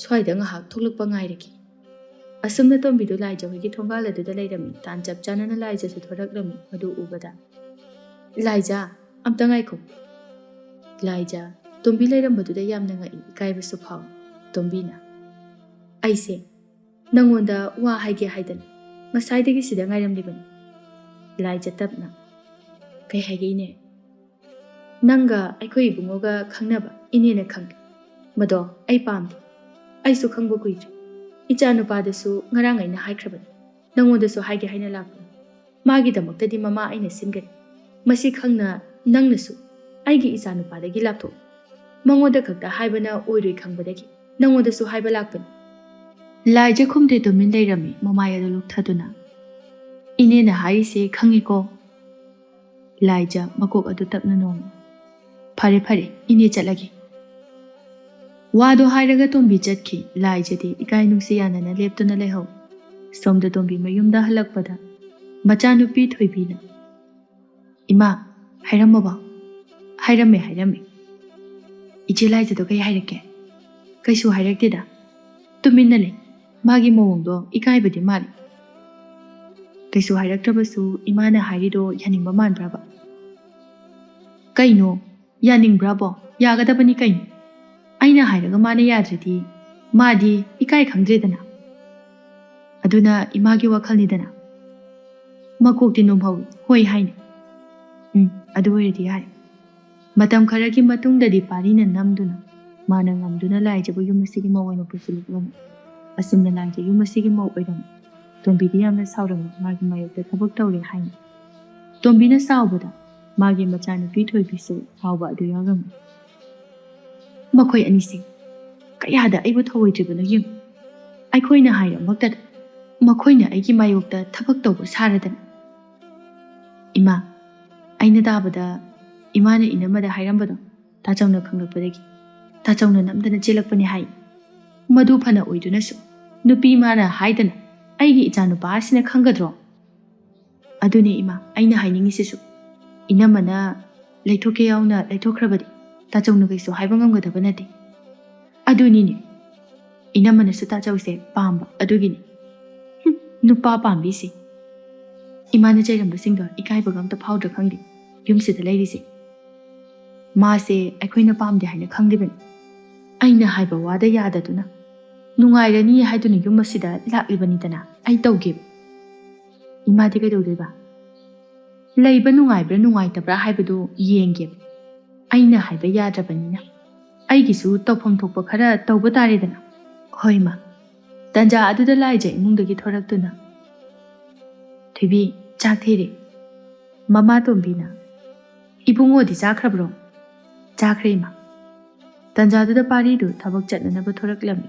ꯁ꯭ꯋꯥꯏꯗ ꯉꯥꯏꯍꯥꯛ ꯊꯣꯛꯂꯛꯄ ꯉꯥꯏꯔꯒꯦ꯫" ꯑꯁꯨꯝꯅ ꯇꯣꯝꯕꯤꯗꯨ ꯂꯥꯏꯖ ꯍꯣꯏꯒꯤ ꯊꯣꯡꯒꯥꯜ ꯑꯗꯨꯗ ꯂꯩꯔꯝꯃꯤ꯫ ꯇꯥꯟ ꯆꯞ ꯆꯥꯅꯅ ꯂꯥꯏꯖꯁꯨ ꯊꯣꯔꯛꯂꯝꯃꯤ꯫ ꯃꯗꯨ ꯎꯕꯗ, "ꯂꯥꯏꯖ, ꯑꯝꯇ ꯉꯥꯏꯈꯣ꯫" ꯂꯥꯏꯖ, ꯇꯣꯝꯕꯤ ꯂꯩꯔꯝꯕꯗꯨꯗ ꯌꯥꯝꯅ ꯉꯛꯏ, ꯏꯀꯥꯏꯕꯁꯨ ꯐꯥꯎꯏ꯫ ꯇꯣꯝꯕꯤꯅ, "ꯑꯩꯁꯦ ꯅꯪꯉꯣꯟꯗ ꯋꯥ ꯍꯥꯏꯒꯦ ꯍꯥꯏꯗꯅ ꯉꯁꯥꯏꯗꯒꯤ ꯁꯤꯗ ꯉꯥꯏꯔꯝꯂꯤꯕꯅꯤ꯫" ꯂꯥꯏꯖ ꯇꯞꯅ, "ꯀꯩ ꯍꯥꯏꯒꯦ ꯏꯅꯦ?" "ꯅꯪꯒ ꯑꯩꯈꯣꯏ ꯏꯕꯨꯡꯉꯣꯒ ꯈꯪꯅꯕ ꯏꯅꯦꯅ ꯈꯪꯂꯦ꯫ ꯃꯗꯣ ꯑꯩ ꯄꯥꯝꯗꯦ꯫ ꯑꯩꯁꯨ ꯈꯪꯕ ꯀꯨꯏꯗ꯭ꯔꯤ꯫ ꯏꯆꯥ ꯅꯨꯄꯥꯗꯁꯨ ꯉꯔꯥꯡ ꯑꯩꯅ ꯍꯥꯏꯈ꯭ꯔꯕꯅꯤ꯫ ꯅꯪꯉꯣꯟꯗꯁꯨ ꯍꯥꯏꯒꯦ ꯍꯥꯏꯅ ꯂꯥꯛꯄꯅꯤ꯫ ꯃꯥꯒꯤꯗꯃꯛꯇꯗꯤ ꯃꯃꯥ ꯑꯩꯅ ꯁꯤꯟꯒꯅꯤ꯫ ꯃꯁꯤ ꯈꯪꯅ ꯅꯪꯅꯁꯨ ꯑꯩꯒꯤ ꯏꯆꯥ ꯅꯨꯄꯥꯗꯒꯤ ꯂꯥꯞꯊꯣꯛꯎ꯫ ꯃꯉꯣꯟꯗ ꯈꯛꯇ ꯍꯥꯏꯕꯅ ꯑꯣꯏꯔꯣꯏ ꯈꯪꯕꯗꯒꯤ ꯅꯪꯉꯣꯟꯗꯁꯨ ꯍꯥꯏꯕ ꯂꯥꯛꯄꯅꯤ꯫" ꯂꯥꯏꯖ ꯈꯨꯝꯗꯦ, ꯇꯨꯃꯤꯟ ꯂꯩꯔꯝꯃꯤ, ꯃꯃꯥꯏ ꯑꯗꯨ ꯂꯨꯞꯊꯗꯨꯅ꯫ "ꯏꯅꯦꯅ ꯍꯥꯏꯔꯤꯁꯦ ꯈꯪꯉꯤꯀꯣ?" ꯂꯥꯏꯖ ꯃꯀꯣꯛ ꯑꯗꯨ ꯇꯞꯅ ꯅꯣꯝꯃꯤ꯫ "ꯐꯔꯦ, ꯐꯔꯦ, ꯏꯅꯦ ꯆꯠꯂꯒꯦ꯫" ꯋꯥꯗꯣ ꯍꯥꯏꯔꯒ ꯇꯣꯝꯕꯤ ꯆꯠꯈꯤ꯫ ꯂꯥꯏꯖꯗꯤ ꯏꯀꯥꯏ ꯅꯨꯡꯁꯤ ꯌꯥꯅꯅ ꯂꯦꯞꯇꯨꯅ ꯂꯩꯍꯧ꯫ ꯁꯣꯝꯗ ꯇꯣꯝꯕꯤ ꯃꯌꯨꯝꯗ ꯍꯜꯂꯛꯄꯗ ꯃꯆꯥꯅꯨꯄꯤ ꯊꯣꯏꯕꯤꯅ, "ꯏꯃꯥ, ꯍꯥꯏꯔꯝꯃꯕꯣ?" "ꯍꯥꯏꯔꯝꯃꯦ, ꯍꯥꯏꯔꯝꯃꯦ꯫" "ꯏꯆꯦ ꯂꯥꯏꯖꯗꯣ ꯀꯩ ꯍꯥꯏꯔꯛꯀꯦ?" "ꯀꯩꯁꯨ ꯍꯥꯏꯔꯛꯇꯦꯗ꯫ ꯇꯨꯃꯤꯟꯅ ꯂꯩ꯫ ꯃꯥꯒꯤ ꯃꯑꯣꯡꯗꯣ ꯏꯀꯥꯏꯕꯗꯤ ꯃꯥꯜꯂꯤ꯫" "ꯀꯩꯁꯨ ꯍꯥꯏꯔꯛꯇ꯭ꯔꯕꯁꯨ ꯏꯃꯥꯅ ꯍꯥꯏꯔꯤꯗꯣ ꯌꯥꯅꯤꯡꯕ ꯃꯥꯟꯕ꯭ꯔꯕ?" "ꯀꯩꯅꯣ? ꯌꯥꯅꯤꯡꯕ꯭ꯔꯥꯕꯣ? ꯌꯥꯒꯗꯕꯅꯤ ꯀꯩꯅꯣ꯫ ꯑꯩꯅ ꯍꯥꯏꯔꯒ ꯃꯥꯅ ꯌꯥꯗ꯭ꯔꯗꯤ ꯃꯥꯗꯤ ꯏꯀꯥꯏ ꯈꯪꯗ꯭ꯔꯦꯗꯅ꯫ ꯑꯗꯨꯅ ꯏꯃꯥꯒꯤ ꯋꯥꯈꯜꯅꯤꯗꯅ꯫" ꯃꯀꯣꯛꯇꯤ ꯅꯣꯝꯍꯧꯏ꯫ "ꯍꯣꯏ ꯍꯥꯏꯅꯤ꯫" "ꯎꯝ, ꯑꯗꯨ ꯑꯣꯏꯔꯗꯤ ꯌꯥꯔꯦ꯫" ꯃꯇꯝ ꯈꯔꯒꯤ ꯃꯇꯨꯡꯗꯗꯤ ꯄꯥꯔꯤꯅ ꯅꯝꯗꯨꯅ ꯃꯥꯅ ꯉꯝꯗꯨꯅ ꯂꯥꯏꯖꯕꯨ ꯌꯨꯝ ꯑꯁꯤꯒꯤ ꯃꯧ ꯑꯣꯏꯅ ꯄꯨꯁꯤꯜꯂꯛꯂꯝꯃꯤ꯫ ꯑꯁꯨꯝꯅ ꯂꯥꯏꯖ ꯌꯨꯝ ꯑꯁꯤꯒꯤ ꯃꯧ ꯑꯣꯏꯔꯝꯃꯤ꯫ ꯇꯣꯝꯕꯤꯗꯤ ꯌꯥꯝꯅ ꯁꯥꯎꯔꯝꯃꯤ, ꯃꯥꯒꯤ ꯃꯥꯌꯣꯛꯇ ꯊꯕꯛ ꯇꯧꯔꯦ ꯍꯥꯏꯅ꯫ ꯇꯣꯝꯕꯤꯅ ꯁꯥꯎꯕꯗ ꯃꯥꯒꯤ ꯃꯆꯥꯅꯨꯄꯤ ꯊꯣꯏꯕꯤꯁꯨ ꯁꯥꯎꯕ ꯑꯗꯨ ꯌꯥꯎꯔꯝꯃꯤ꯫ ꯃꯈꯣꯏ ꯑꯅꯤꯁꯤ ꯀꯌꯥꯗ ꯑꯩꯕꯨ ꯊꯧꯑꯣꯏꯗ꯭ꯔꯤꯕꯅꯣ ꯌꯦꯡꯉꯨ꯫ ꯑꯩꯈꯣꯏꯅ ꯍꯥꯏꯔꯃꯛꯇꯗ ꯃꯈꯣꯏꯅ ꯑꯩꯒꯤ ꯃꯥꯌꯣꯛꯇ ꯊꯕꯛ ꯇꯧꯕ ꯁꯥꯔꯗꯅ꯫ ꯏꯃꯥ, ꯑꯩꯅ ꯇꯥꯕꯗ ꯏꯃꯥꯅ ꯏꯅꯝꯃꯗ ꯍꯥꯏꯔꯝꯕꯗꯣ ꯇꯥꯆꯧꯅ ꯈꯪꯂꯛꯄꯗꯒꯤ ꯇꯥꯆꯧꯅ ꯅꯝꯗꯅ ꯆꯦꯜꯂꯛꯄꯅꯤ ꯍꯥꯏ꯫ ꯃꯗꯨ ꯐꯅ ꯑꯣꯏꯗꯨꯅꯁꯨ ꯅꯨꯄꯤ ꯃꯥꯅ ꯍꯥꯏꯗꯅ ꯑꯩꯒꯤ ꯏꯆꯥꯅꯨꯄꯥ ꯑꯁꯤꯅ ꯈꯪꯒꯗ꯭ꯔꯣ? ꯑꯗꯨꯅꯦ ꯏꯃꯥ, ꯑꯩꯅ ꯍꯥꯏꯅꯤꯡꯉꯤꯁꯤꯁꯨ꯫ ꯏꯅꯝꯃꯅ ꯂꯩꯊꯣꯛꯀꯦ ꯌꯥꯎꯅ ꯂꯩꯊꯣꯛꯈ꯭ꯔꯕꯗꯤ ꯇꯥꯆꯧꯅ ꯀꯩꯁꯨ ꯍꯥꯏꯕ ꯉꯝꯒꯗꯕ ꯅꯠꯇꯦ꯫ ꯑꯗꯨꯅꯤꯅꯦ, ꯏꯅꯝꯃꯅꯁꯨ ꯇꯥꯆꯧꯁꯦ ꯄꯥꯝꯕ ꯑꯗꯨꯒꯤꯅꯤ꯫ ꯍꯨꯝ, ꯅꯨꯄꯥ ꯄꯥꯝꯕꯤꯁꯦ꯫ ꯏꯃꯥꯅ ꯆꯩꯔꯝꯕꯁꯤꯡꯗꯣ ꯏꯀꯥꯏꯕꯒ ꯑꯝꯇ ꯐꯥꯎꯗ꯭ꯔꯥ ꯈꯪꯗꯦ ꯌꯨꯝꯁꯤꯗ ꯂꯩꯔꯤꯁꯦ꯫ ꯃꯥꯁꯦ ꯑꯩꯈꯣꯏꯅ ꯄꯥꯝꯗꯦ ꯍꯥꯏꯅ ꯈꯪꯂꯤꯕꯅꯤ꯫ ꯑꯩꯅ ꯍꯥꯏꯕ ꯋꯥꯗ ꯌꯥꯗꯗꯨꯅ ꯅꯨꯡꯉꯥꯏꯔꯅꯤ ꯍꯥꯏꯗꯨꯅ ꯌꯨꯝ ꯑꯁꯤꯗ ꯂꯥꯛꯂꯤꯕꯅꯤꯗꯅ꯫ ꯑꯩ ꯇꯧꯒꯦꯕ꯫ ꯏꯃꯥꯗꯤ ꯀꯩꯗꯧꯗꯣꯏꯕ? ꯂꯩꯕ ꯅꯨꯡꯉꯥꯏꯕ꯭ꯔꯥ ꯅꯨꯡꯉꯥꯏꯇꯕ꯭ꯔꯥ ꯍꯥꯏꯕꯗꯨ ꯌꯦꯡꯒꯦꯕ꯫ ꯑꯩꯅ ꯍꯥꯏꯕ ꯌꯥꯗ꯭ꯔꯕꯅꯤꯅ ꯑꯩꯒꯤꯁꯨ ꯇꯧꯐꯝ ꯊꯣꯛꯄ ꯈꯔ ꯇꯧꯕ ꯇꯥꯔꯦꯗꯅ꯫ ꯍꯣꯏ ꯃꯥ꯫ ꯇꯟꯖꯥ ꯑꯗꯨꯗ ꯂꯥꯏꯖ ꯏꯃꯨꯡꯗꯒꯤ ꯊꯣꯔꯛꯇꯨꯅ, "ꯊꯣꯏꯕꯤ, ꯆꯥꯛ ꯊꯤꯔꯦ꯫" ꯃꯃꯥ ꯇꯣꯝꯕꯤꯅ, "ꯏꯕꯨꯡꯉꯣꯗꯤ ꯆꯥꯈ꯭ꯔꯕ꯭ꯔꯣ?" "ꯆꯥꯈ꯭ꯔꯦ ꯏꯃꯥ꯫" ꯇꯟꯖꯥꯗꯨꯗ ꯄꯥꯔꯤꯗꯨ ꯊꯕꯛ ꯆꯠꯅꯅꯕ ꯊꯣꯔꯛꯂꯝꯃꯤ꯫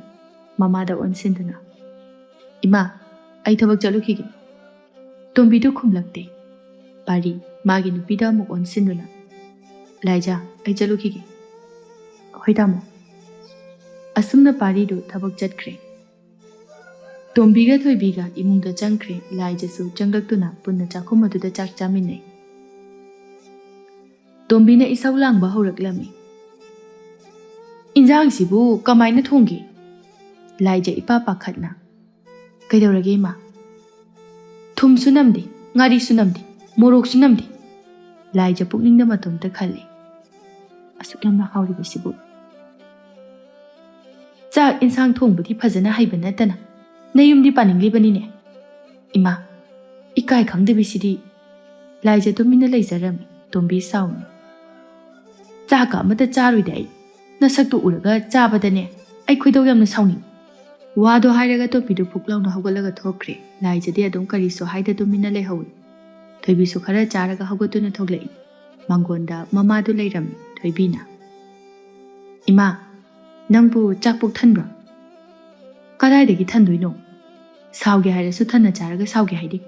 ꯃꯃꯥꯗ ꯑꯣꯟꯁꯤꯟꯗꯨꯅ, "ꯏꯃꯥ, ꯑꯩ ꯊꯕꯛ ꯆꯠꯂꯨꯈꯤꯒꯦ꯫" ꯇꯣꯝꯕꯤꯗꯨ ꯈꯨꯝꯂꯛꯇꯦ꯫ ꯄꯥꯔꯤ ꯃꯥꯒꯤ ꯅꯨꯄꯤꯗ ꯑꯃꯨꯛ ꯑꯣꯟꯁꯤꯟꯗꯨꯅ, "ꯂꯥꯏꯖ, ꯑꯩ ꯆꯠꯂꯨꯈꯤꯒꯦ꯫" "ꯍꯣꯏ ꯇꯥꯃꯣ꯫" ꯑꯁꯨꯝꯅ ꯄꯥꯔꯤꯗꯨ ꯊꯕꯛ ꯆꯠꯈ꯭ꯔꯦ꯫ ꯇꯣꯝꯕꯤꯒ ꯊꯣꯏꯕꯤꯒ ꯏꯃꯨꯡꯗ ꯆꯪꯈ꯭ꯔꯦ꯫ ꯂꯥꯏꯖꯁꯨ ꯆꯪꯂꯛꯇꯨꯅ ꯄꯨꯟꯅ ꯆꯥꯛꯈꯨꯝ ꯑꯗꯨꯗ ꯆꯥꯛ ꯆꯥꯃꯤꯟꯅꯩ꯫ ꯇꯣꯝꯕꯤꯅ ꯏꯁꯧ ꯂꯥꯡꯕ ꯍꯧꯔꯛꯂꯝꯃꯤ꯫ "ꯏꯟꯖꯥꯡꯁꯤꯕꯨ ꯀꯃꯥꯏꯅ ꯊꯣꯡꯒꯦ?" ꯂꯥꯏꯖ ꯏꯄꯥ ꯄꯥꯈꯠꯅ, "ꯀꯩꯗꯧꯔꯒꯦ ꯏꯃꯥ?" "ꯊꯨꯝꯁꯨ ꯅꯝꯗꯦ, ꯉꯥꯔꯤꯁꯨ ꯅꯝꯗꯦ, ꯃꯣꯔꯣꯛꯁꯨ ꯅꯝꯗꯦ꯫" ꯂꯥꯏꯖ ꯄꯨꯛꯅꯤꯡꯗ ꯃꯇꯣꯝꯇ ꯈꯜꯂꯤ, "ꯑꯁꯨꯛ ꯌꯥꯝꯅ ꯍꯥꯎꯔꯤꯕꯁꯤꯕꯨ?" "ꯆꯥꯛ ꯏꯟꯁꯥꯡ ꯊꯣꯡꯕꯗꯤ ꯐꯖꯅ ꯍꯩꯕ ꯅꯠꯇꯅ ꯅꯌꯨꯝꯗꯤ ꯄꯥꯅꯤꯡꯂꯤꯕꯅꯤꯅꯦ?" "ꯏꯃꯥ, ꯏꯀꯥꯏ ꯈꯪꯗꯕꯤꯁꯤꯗꯤ!" ꯂꯥꯏꯖ ꯇꯨꯃꯤꯟꯅ ꯂꯩꯖꯔꯝꯃꯤ꯫ ꯇꯣꯝꯕꯤ ꯁꯥꯎꯅ, "ꯆꯥꯛꯀ ꯑꯃꯠꯇ ꯆꯥꯔꯣꯏꯗ ꯑꯩ꯫ ꯅꯁꯛꯇꯨ ꯎꯔꯒ ꯆꯥꯕꯗꯅꯦ ꯑꯩ ꯈꯣꯏꯗꯧ ꯌꯥꯝꯅ ꯁꯥꯎꯅꯤꯡꯏ꯫" ꯋꯥꯗꯣ ꯍꯥꯏꯔꯒ ꯇꯣꯝꯕꯤꯗꯨ ꯐꯨꯛ ꯂꯥꯎꯅ ꯍꯧꯒꯠꯂꯒ ꯊꯣꯛꯈ꯭ꯔꯦ꯫ ꯂꯥꯏꯖꯗꯤ ꯑꯗꯨꯝ ꯀꯔꯤꯁꯨ ꯍꯥꯏꯗ ꯇꯨꯃꯤꯟꯅ ꯂꯩꯍꯧꯏ꯫ ꯊꯣꯏꯕꯤꯁꯨ ꯈꯔ ꯆꯥꯔꯒ ꯍꯧꯒꯠꯇꯨꯅ ꯊꯣꯛꯂꯛꯏ꯫ ꯃꯥꯡꯒꯣꯟꯗ ꯃꯃꯥꯗꯨ ꯂꯩꯔꯝꯃꯤ꯫ ꯊꯣꯏꯕꯤꯅ, "ꯏꯃꯥ, "ꯅꯪꯕꯨ ꯆꯥꯛ ꯄꯨꯛ ꯊꯟꯕ꯭ꯔꯣ?" "ꯀꯗꯥꯏꯗꯒꯤ ꯊꯟꯗꯣꯏꯅꯣ? ꯁꯥꯎꯒꯦ ꯍꯥꯏꯔꯁꯨ ꯊꯟꯅ ꯆꯥꯔꯒ ꯁꯥꯎꯒꯦ ꯍꯥꯏꯗꯦ꯫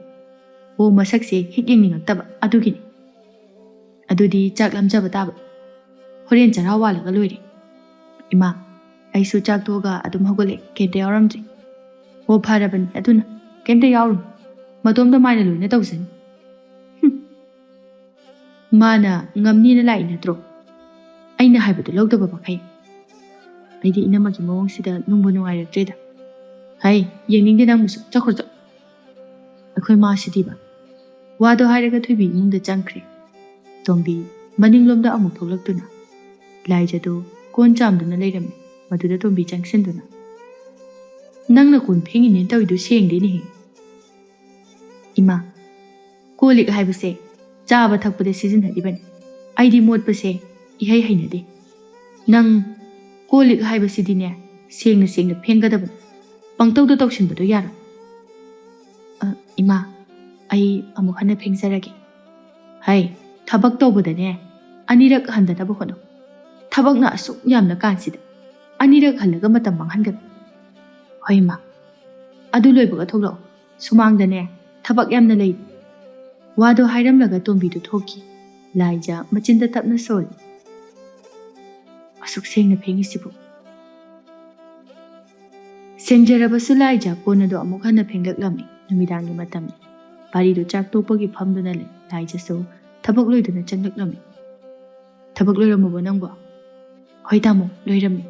ꯑꯣ, ꯃꯁꯛꯁꯦ ꯍꯦꯛ ꯌꯦꯡꯅꯤꯡꯉꯛꯇꯕ ꯑꯗꯨꯒꯤꯅꯤ꯫ ꯑꯗꯨꯗꯤ ꯆꯥꯛ ꯂꯥꯝꯖꯕ ꯇꯥꯕ꯫ ꯍꯣꯔꯦꯟ ꯆꯔꯥ ꯋꯥꯜꯂꯒ ꯂꯣꯏꯔꯦ꯫ ꯏꯃꯥ, ꯑꯩꯁꯨ ꯆꯥꯛ ꯇꯣꯛꯑꯒ ꯑꯗꯨꯝ ꯍꯧꯒꯠꯂꯦ, ꯀꯩꯝꯇ ꯌꯥꯎꯔꯝꯗ꯭ꯔꯦ꯫ ꯑꯣ, ꯐꯔꯕꯅꯤ ꯑꯗꯨꯅ, ꯀꯩꯝꯇ ꯌꯥꯎꯔꯨꯅꯨ꯫ ꯃꯇꯣꯝꯇ ꯃꯥꯏꯅ ꯂꯣꯏꯅ ꯇꯧꯖꯅꯤ꯫" ꯍꯨꯝ꯫ ꯃꯥꯅ ꯉꯝꯅꯤꯅ ꯂꯥꯛꯏ ꯅꯠꯇ꯭ꯔꯣ? ꯑꯩꯅ ꯍꯥꯏꯕꯗꯨ ꯂꯧꯗꯕ ꯃꯈꯩ꯫ ꯑꯩꯗꯤ ꯏꯅꯝꯃꯒꯤ ꯃꯑꯣꯡꯁꯤꯗ ꯅꯨꯡꯕꯨ ꯅꯨꯡꯉꯥꯏꯔꯛꯇ꯭ꯔꯦꯗ꯫ "ꯍꯩ, ꯌꯦꯡꯅꯤꯡꯗꯦ ꯅꯪꯕꯨꯁꯨ, ꯆꯠꯈ꯭ꯔꯣ ꯆꯠ꯫" ꯑꯩꯈꯣꯏ ꯃꯥꯁꯤꯗꯤꯕ꯫ ꯋꯥꯗꯣ ꯍꯥꯏꯔꯒ ꯊꯣꯏꯕꯤ ꯏꯃꯨꯡꯗ ꯆꯪꯈ꯭ꯔꯦ꯫ ꯇꯣꯝꯕꯤ ꯃꯅꯤꯡꯂꯣꯝꯗ ꯑꯃꯨꯛ ꯊꯣꯛꯂꯛꯇꯨꯅ ꯂꯥꯏꯖꯗꯨ ꯀꯣꯟ ꯆꯥꯝꯗꯨꯅ ꯂꯩꯔꯝꯃꯤ꯫ ꯃꯗꯨꯗ ꯇꯣꯝꯕꯤ ꯆꯪꯁꯤꯟꯗꯨꯅ, "ꯅꯪꯅ ꯀꯣꯟ ꯐꯦꯡꯉꯤꯅꯦꯅ ꯇꯧꯔꯤꯗꯨ ꯁꯦꯡꯗꯦꯅꯦꯍꯦ꯫" "ꯏꯃꯥ, ꯀꯣꯜ ꯂꯤꯛ ꯍꯥꯏꯕꯁꯦ ꯆꯥꯕ ꯊꯛꯄꯗ ꯁꯤꯖꯤꯟꯅꯔꯤꯕꯅꯤ꯫ ꯑꯩꯗꯤ ꯃꯣꯠꯄꯁꯦ ꯏꯍꯩ ꯍꯩꯅꯗꯦ꯫ ꯅꯪ ꯀꯣꯜ ꯂꯤꯛ ꯍꯥꯏꯕꯁꯤꯗꯤꯅꯦ, ꯁꯦꯡꯅ ꯁꯦꯡꯅ ꯐꯦꯡꯒꯗꯕꯅꯤ꯫ ꯄꯪꯇꯧꯗ ꯇꯧꯁꯤꯟꯕꯗꯣ ꯌꯥꯔꯣꯏ꯫" "ꯑ, ꯏꯃꯥ, ꯑꯩ ꯑꯃꯨꯛ ꯍꯟꯅ ꯐꯦꯡꯖꯔꯒꯦ꯫" "ꯍꯩ, ꯊꯕꯛ ꯇꯧꯕꯗꯅꯦ, ꯑꯅꯤꯔꯛ ꯍꯟꯗꯅꯕ ꯍꯣꯠꯅꯧ꯫ ꯊꯕꯛꯅ ꯑꯁꯨꯛ ꯌꯥꯝꯅ ꯀꯥꯟꯁꯤꯗ ꯑꯅꯤꯔꯛ ꯍꯜꯂꯒ ꯃꯇꯝ ꯃꯥꯡꯍꯟꯒꯅꯨ꯫" "ꯍꯣꯏ, ꯏꯃꯥ꯫ ꯑꯗꯨ ꯂꯣꯏꯕꯒ ꯊꯣꯛꯂꯛꯑꯣ꯫ ꯁꯨꯃꯥꯡꯗꯅꯦ, ꯊꯕꯛ ꯌꯥꯝꯅ ꯂꯩ꯫" ꯋꯥꯗꯣ ꯍꯥꯏꯔꯝꯂꯒ ꯇꯣꯝꯕꯤꯗꯨ ꯊꯣꯛꯈꯤ꯫ ꯂꯥꯏꯖ ꯃꯆꯤꯟꯗ ꯇꯞꯅ ꯁꯣꯜꯂꯤ꯫ "ꯑꯁꯨꯛ ꯁꯦꯡꯅ ꯐꯦꯡꯉꯤꯁꯤꯕꯨ꯫" ꯁꯦꯡꯖꯔꯕꯁꯨ ꯂꯥꯏꯖ ꯀꯣꯟ ꯑꯗꯨ ꯑꯃꯨꯛ ꯍꯟꯅ ꯐꯦꯡꯂꯛꯂꯝꯃꯤ꯫ ꯅꯨꯃꯤꯗꯥꯡꯒꯤ ꯃꯇꯝꯅꯤ꯫ ꯄꯥꯔꯤꯗꯨ ꯆꯥꯛ ꯇꯣꯛꯄꯒꯤ ꯐꯝꯗꯨꯅ ꯂꯩ꯫ ꯂꯥꯏꯖꯁꯨ ꯊꯕꯛ ꯂꯣꯏꯗꯨꯅ ꯆꯪꯂꯛꯂꯝꯃꯤ꯫ "ꯊꯕꯛ ꯂꯣꯏꯔꯝꯃꯕꯣ ꯅꯪꯕꯣ?" "ꯍꯣꯏ ꯇꯥꯃꯣ, ꯂꯣꯏꯔꯝꯃꯤ꯫"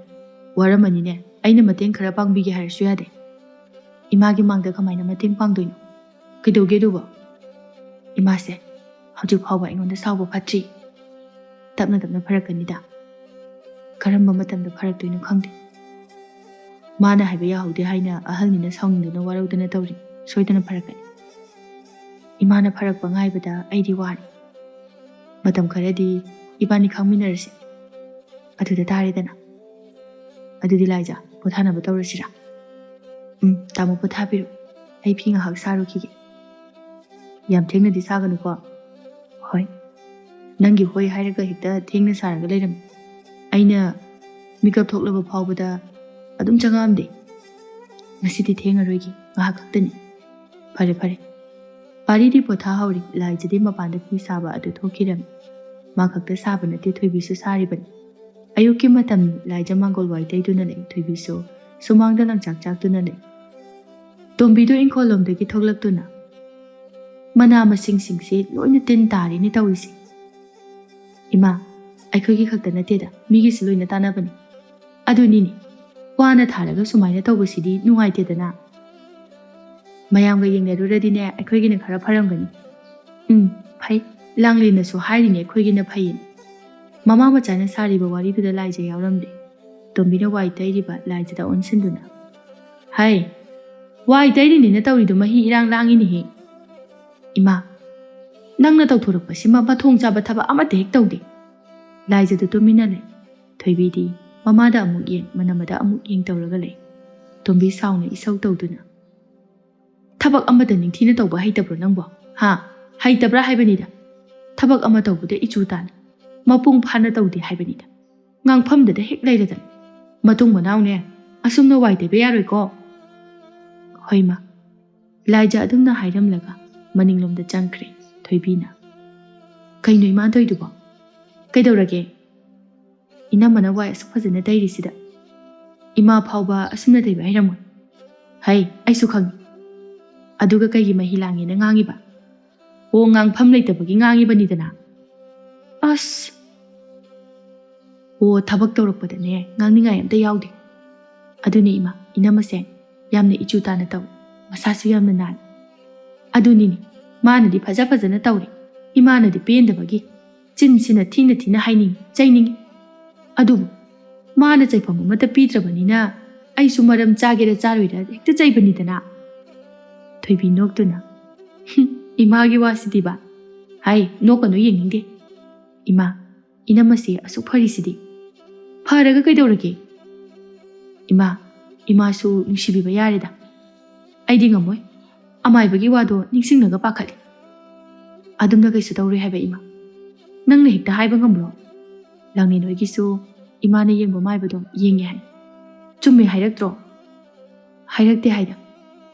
"ꯋꯥꯔꯝꯃꯅꯤꯅꯦ, ꯑꯩꯅ ꯃꯇꯦꯡ ꯈꯔ ꯄꯥꯡꯕꯤꯒꯦ ꯍꯥꯏꯔꯁꯨ ꯌꯥꯗꯦ?" "ꯏꯃꯥꯒꯤ ꯃꯥꯡꯗ ꯀꯃꯥꯏꯅ ꯃꯇꯦꯡ ꯄꯥꯡꯗꯣꯏꯅꯣ? ꯀꯩꯗꯧꯒꯦ ꯑꯗꯨꯕꯣ?" "ꯏꯃꯥꯁꯦ ꯍꯧꯖꯤꯛ ꯐꯥꯎꯕ ꯑꯩꯉꯣꯟꯗ ꯁꯥꯎꯕ ꯐꯠꯇ꯭ꯔꯤ꯫ ꯇꯞꯅ ꯇꯞꯅ ꯐꯔꯛꯀꯅꯤꯗ꯫ ꯀꯔꯝꯕ ꯃꯇꯝꯗ ꯐꯔꯛꯇꯣꯏꯅꯣ ꯈꯪꯗꯦ꯫ ꯃꯥꯅ ꯍꯥꯏꯕ ꯌꯥꯍꯧꯗꯦ ꯍꯥꯏꯅ ꯑꯍꯜꯅꯤꯅ ꯁꯥꯎꯅꯤꯡꯗꯅ ꯋꯥꯔꯧꯗꯅ ꯇꯧꯔꯤ꯫ ꯁꯣꯏꯗꯅ ꯐꯔꯛꯀꯅꯤ꯫ ꯏꯃꯥꯅ ꯐꯔꯛꯄ ꯉꯥꯏꯕꯗ ꯑꯩꯗꯤ ꯋꯥꯔꯦ꯫ ꯃꯇꯝ ꯈꯔꯗꯤ ꯏꯕꯥꯅꯤ ꯈꯪꯃꯤꯟꯅꯔꯁꯤ꯫ ꯑꯗꯨꯗ ꯇꯥꯔꯦꯗꯅ꯫ ꯑꯗꯨꯗꯤ ꯂꯥꯏꯖ, ꯄꯣꯊꯥꯅꯕ ꯇꯧꯔꯁꯤꯔꯥ?" "ꯎꯝ, ꯇꯥꯃꯣ ꯄꯣꯊꯥꯕꯤꯔꯣ꯫ ꯑꯩ ꯐꯤ ꯉꯥꯏꯍꯥꯛ ꯁꯥꯔꯨꯈꯤꯒꯦ꯫" "ꯌꯥꯝ ꯊꯦꯡꯅꯗꯤ ꯁꯥꯒꯅꯨꯀꯣ꯫" "ꯍꯣꯏ꯫ ꯅꯪꯒꯤ ꯍꯣꯏ ꯍꯥꯏꯔꯒ ꯍꯦꯛꯇ ꯊꯦꯡꯅ ꯁꯥꯔꯒ ꯂꯩꯔꯝꯃꯤ꯫ ꯑꯩꯅ ꯃꯤꯀꯞ ꯊꯣꯛꯂꯕ ꯐꯥꯎꯕꯗ ꯑꯗꯨꯝ ꯆꯪꯉꯛꯑꯝꯗꯦ꯫ "ꯉꯁꯤꯗꯤ ꯊꯦꯡꯉꯔꯣꯏꯒꯦ, ꯉꯥꯏꯍꯥꯛ ꯈꯛꯇꯅꯤ꯫" "ꯐꯔꯦ, ꯐꯔꯦ꯫" ꯄꯥꯔꯤꯗꯤ ꯄꯣꯊꯥꯍꯧꯔꯤ, ꯂꯥꯏꯖꯗꯤ ꯃꯄꯥꯟꯗ ꯐꯤ ꯁꯥꯕ ꯑꯗꯨ ꯊꯣꯛꯈꯤꯔꯝꯃꯤ꯫ ꯃꯥ ꯈꯛꯇ ꯁꯥꯕ ꯅꯠꯇꯦ, ꯊꯣꯏꯕꯤꯁꯨ ꯁꯥꯔꯤꯕꯅꯤ꯫ ꯑꯌꯨꯛꯀꯤ ꯃꯇꯝꯅꯤ, ꯂꯥꯏꯖ ꯃꯥꯡꯒꯣꯜ ꯋꯥꯏ ꯇꯩꯗꯨꯅ ꯂꯩ, ꯊꯣꯏꯕꯤꯁꯨ ꯁꯨꯃꯥꯡꯗ ꯂꯪꯆꯥꯛ ꯆꯥꯛꯇꯨꯅ ꯂꯩ꯫ ꯇꯣꯝꯕꯤꯗꯨ ꯏꯪꯈꯣꯜꯂꯣꯝꯗꯒꯤ ꯊꯣꯛꯂꯛꯇꯨꯅ, "ꯃꯅꯥ ꯃꯁꯤꯡꯁꯤꯡꯁꯦ ꯂꯣꯏꯅ ꯇꯤꯟ ꯇꯥꯔꯦꯅꯦ ꯇꯧꯔꯤꯁꯦ꯫" "ꯏꯃꯥ, ꯑꯩꯈꯣꯏꯒꯤ ꯈꯛꯇ ꯅꯠꯇꯦꯗ, ꯃꯤꯒꯤꯁꯨ ꯂꯣꯏꯅ ꯇꯥꯟꯅꯕꯅꯤ꯫" "ꯑꯗꯨꯅꯤꯅꯦ, ꯋꯥꯅ ꯊꯥꯔꯒ ꯁꯨꯃꯥꯏꯅ ꯇꯧꯕꯁꯤꯗꯤ ꯅꯨꯡꯉꯥꯏꯇꯦꯗꯅ꯫" "ꯃꯌꯥꯝꯒ ꯌꯦꯡꯅꯔꯨꯔꯗꯤꯅꯦ, ꯑꯩꯈꯣꯏꯒꯤꯅ ꯈꯔ ꯐꯔꯝꯒꯅꯤ꯫" "ꯎꯝ, ꯐꯩ, ꯂꯥꯡꯂꯦꯟꯅꯁꯨ ꯍꯥꯏꯔꯤꯅꯦ ꯑꯩꯈꯣꯏꯒꯤꯅ ꯐꯩꯌꯦꯅ꯫" ꯃꯃꯥ ꯃꯆꯥꯅ ꯁꯥꯔꯤꯕ ꯋꯥꯔꯤꯗꯨꯗ ꯂꯥꯏꯖ ꯌꯥꯎꯔꯝꯗꯦ꯫ ꯇꯣꯝꯕꯤꯅ ꯋꯥꯏ ꯇꯩꯔꯤꯕ ꯂꯥꯏꯖꯗ ꯑꯣꯟꯁꯤꯟꯗꯨꯅ, "ꯍꯩ, ꯋꯥꯏ ꯇꯩꯔꯤꯅꯤꯅ ꯇꯧꯔꯤꯗꯨ ꯃꯍꯤ ꯏꯔꯥꯡ ꯂꯥꯡꯉꯤꯅꯦꯍꯦ꯫" "ꯏꯃꯥ, ꯅꯪꯅ ꯇꯧꯊꯣꯔꯛꯄꯁꯤꯃ ꯃꯊꯣꯡ ꯆꯥꯕ ꯊꯕꯛ ꯑꯃꯠꯇ ꯍꯦꯛ ꯇꯧꯗꯦ꯫" ꯂꯥꯏꯖꯗꯨ ꯇꯨꯃꯤꯟꯅ ꯂꯩ꯫ ꯊꯣꯏꯕꯤꯗꯤ ꯃꯃꯥꯗ ꯑꯃꯨꯛ ꯌꯦꯡ, ꯃꯅꯝꯃꯗ ꯑꯃꯨꯛ ꯌꯦꯡ ꯇꯧꯔꯒ ꯂꯩ꯫ ꯇꯣꯝꯕꯤ ꯁꯥꯎꯅ ꯏꯁꯧ ꯇꯧꯗꯨꯅ, "ꯊꯕꯛ ꯑꯃꯇ ꯅꯤꯡꯊꯤꯅ ꯇꯧꯕ ꯍꯩꯇꯕ꯭ꯔꯣ ꯅꯪꯕꯣ? ꯍꯥ? ꯍꯩꯇꯕ꯭ꯔꯥ ꯍꯥꯏꯕꯅꯤꯗ꯫ ꯊꯕꯛ ꯑꯃ ꯇꯧꯕꯗ ꯏꯆꯨ ꯇꯥꯅ, ꯃꯄꯨꯡ ꯐꯥꯅ ꯇꯧꯗꯦ ꯍꯥꯏꯕꯅꯤꯗ꯫ ꯉꯥꯡꯐꯝꯗꯗ ꯍꯦꯛ ꯂꯩꯔꯗꯅ꯫ ꯃꯇꯨꯡ ꯃꯅꯥꯎꯅꯦ, ꯑꯁꯨꯝꯅ ꯋꯥꯏ ꯇꯩꯕ ꯌꯥꯔꯣꯏꯀꯣ꯫" "ꯍꯣꯏ ꯃꯥ꯫" ꯂꯥꯏꯖ ꯑꯗꯨꯝꯅ ꯍꯥꯏꯔꯝꯂꯒ ꯃꯅꯤꯡꯂꯣꯝꯗ ꯆꯪꯈ꯭ꯔꯦ ꯊꯣꯏꯕꯤꯅ꯫ "ꯀꯩꯅꯣ ꯏꯃꯥ ꯇꯧꯏꯗꯨꯕꯣ? ꯀꯩꯗꯧꯔꯒꯦ? ꯏꯅꯝꯃꯅ ꯋꯥꯏ ꯑꯁꯨꯛ ꯐꯖꯅ ꯇꯩꯔꯤꯁꯤꯗ꯫ ꯏꯃꯥ ꯐꯥꯎꯕ ꯑꯁꯨꯝꯅ ꯇꯩꯕ ꯍꯩꯔꯝꯃꯣꯏ꯫" "ꯍꯩ, ꯑꯩꯁꯨ ꯈꯪꯉꯤ꯫ ꯑꯗꯨꯒ ꯀꯩꯒꯤ ꯃꯍꯤ ꯂꯥꯡꯉꯦꯅ ꯉꯥꯡꯉꯤꯕ?" "ꯑꯣ, ꯉꯥꯡꯐꯝ ꯂꯩꯇꯕꯒꯤ ꯉꯥꯡꯉꯤꯕꯅꯤꯗꯅ꯫" "ꯑꯁ!" "ꯑꯣ, ꯊꯕꯛ ꯇꯧꯔꯛꯄꯗꯅꯦ ꯉꯥꯡꯅꯤꯡꯉꯥꯏ ꯑꯝꯇ ꯌꯥꯎꯗꯦ꯫" "ꯑꯗꯨꯅꯦ ꯏꯃꯥ, ꯏꯅꯝꯃꯁꯦ ꯌꯥꯝꯅ ꯏꯆꯨ ꯇꯥꯅ ꯇꯧꯏ꯫ ꯃꯁꯥꯁꯨ ꯌꯥꯝꯅ ꯅꯥꯜꯂꯤ꯫" "ꯑꯗꯨꯅꯤꯅꯦ, ꯃꯥꯅꯗꯤ ꯐꯖ ꯐꯖꯅ ꯇꯧꯔꯦ, ꯏꯃꯥꯅꯗꯤ ꯄꯦꯟꯗꯕꯒꯤ ꯆꯤꯟꯁꯤꯅ ꯊꯤꯅ ꯊꯤꯅ ꯍꯥꯏꯅꯤꯡꯉꯤ, ꯆꯩꯅꯤꯡꯉꯤ꯫ ꯑꯗꯨꯕꯨ ꯃꯥꯅ ꯆꯩꯐꯝ ꯑꯃꯠꯇ ꯄꯤꯗ꯭ꯔꯕꯅꯤꯅ ꯑꯩꯁꯨ ꯃꯔꯝ ꯆꯥꯒꯦꯔꯥ ꯆꯥꯔꯣꯏꯔꯥ ꯍꯦꯛꯇ ꯆꯩꯕꯅꯤꯗꯅ꯫" ꯊꯣꯏꯕꯤ ꯅꯣꯛꯇꯨꯅ, "ꯍꯨꯝ, ꯏꯃꯥꯒꯤ ꯋꯥꯁꯤꯗꯤꯕ꯫ ꯍꯥꯏ, ꯅꯣꯛꯀꯅꯨ, ꯌꯦꯡꯅꯤꯡꯗꯦ꯫ ꯏꯃꯥ, ꯏꯅꯝꯃꯁꯦ ꯑꯁꯨꯛ ꯐꯔꯤꯁꯤꯗꯤ꯫ ꯐꯔꯒ ꯀꯩꯗꯧꯔꯒꯦ? ꯏꯃꯥ, ꯏꯃꯥꯁꯨ ꯅꯨꯡꯁꯤꯕꯤꯕ ꯌꯥꯔꯦꯗ꯫ ꯑꯩꯗꯤ ꯉꯝꯃꯣꯏ꯫ ꯑꯃꯥꯏꯕꯒꯤ ꯋꯥꯗꯣ ꯅꯤꯡꯁꯤꯡꯂꯒ ꯄꯥꯈꯠꯂꯤ꯫ ꯑꯗꯨꯝꯅ ꯀꯩꯁꯨ ꯇꯧꯔꯣꯏ ꯍꯥꯏꯕ ꯏꯃꯥ꯫ ꯅꯪꯅ ꯍꯦꯛꯇ ꯍꯥꯏꯕ ꯉꯝꯕ꯭ꯔꯣ? ꯂꯥꯡꯂꯦꯟ ꯍꯣꯏꯒꯤꯁꯨ ꯏꯃꯥꯅ ꯌꯦꯡꯕ ꯃꯥꯏꯕꯗꯣ ꯌꯦꯡꯉꯦ ꯍꯥꯏ꯫ ꯆꯨꯝꯃꯦ ꯍꯥꯏꯔꯛꯇ꯭ꯔꯣ? ꯍꯥꯏꯔꯛꯇꯦ ꯍꯥꯏꯗ꯫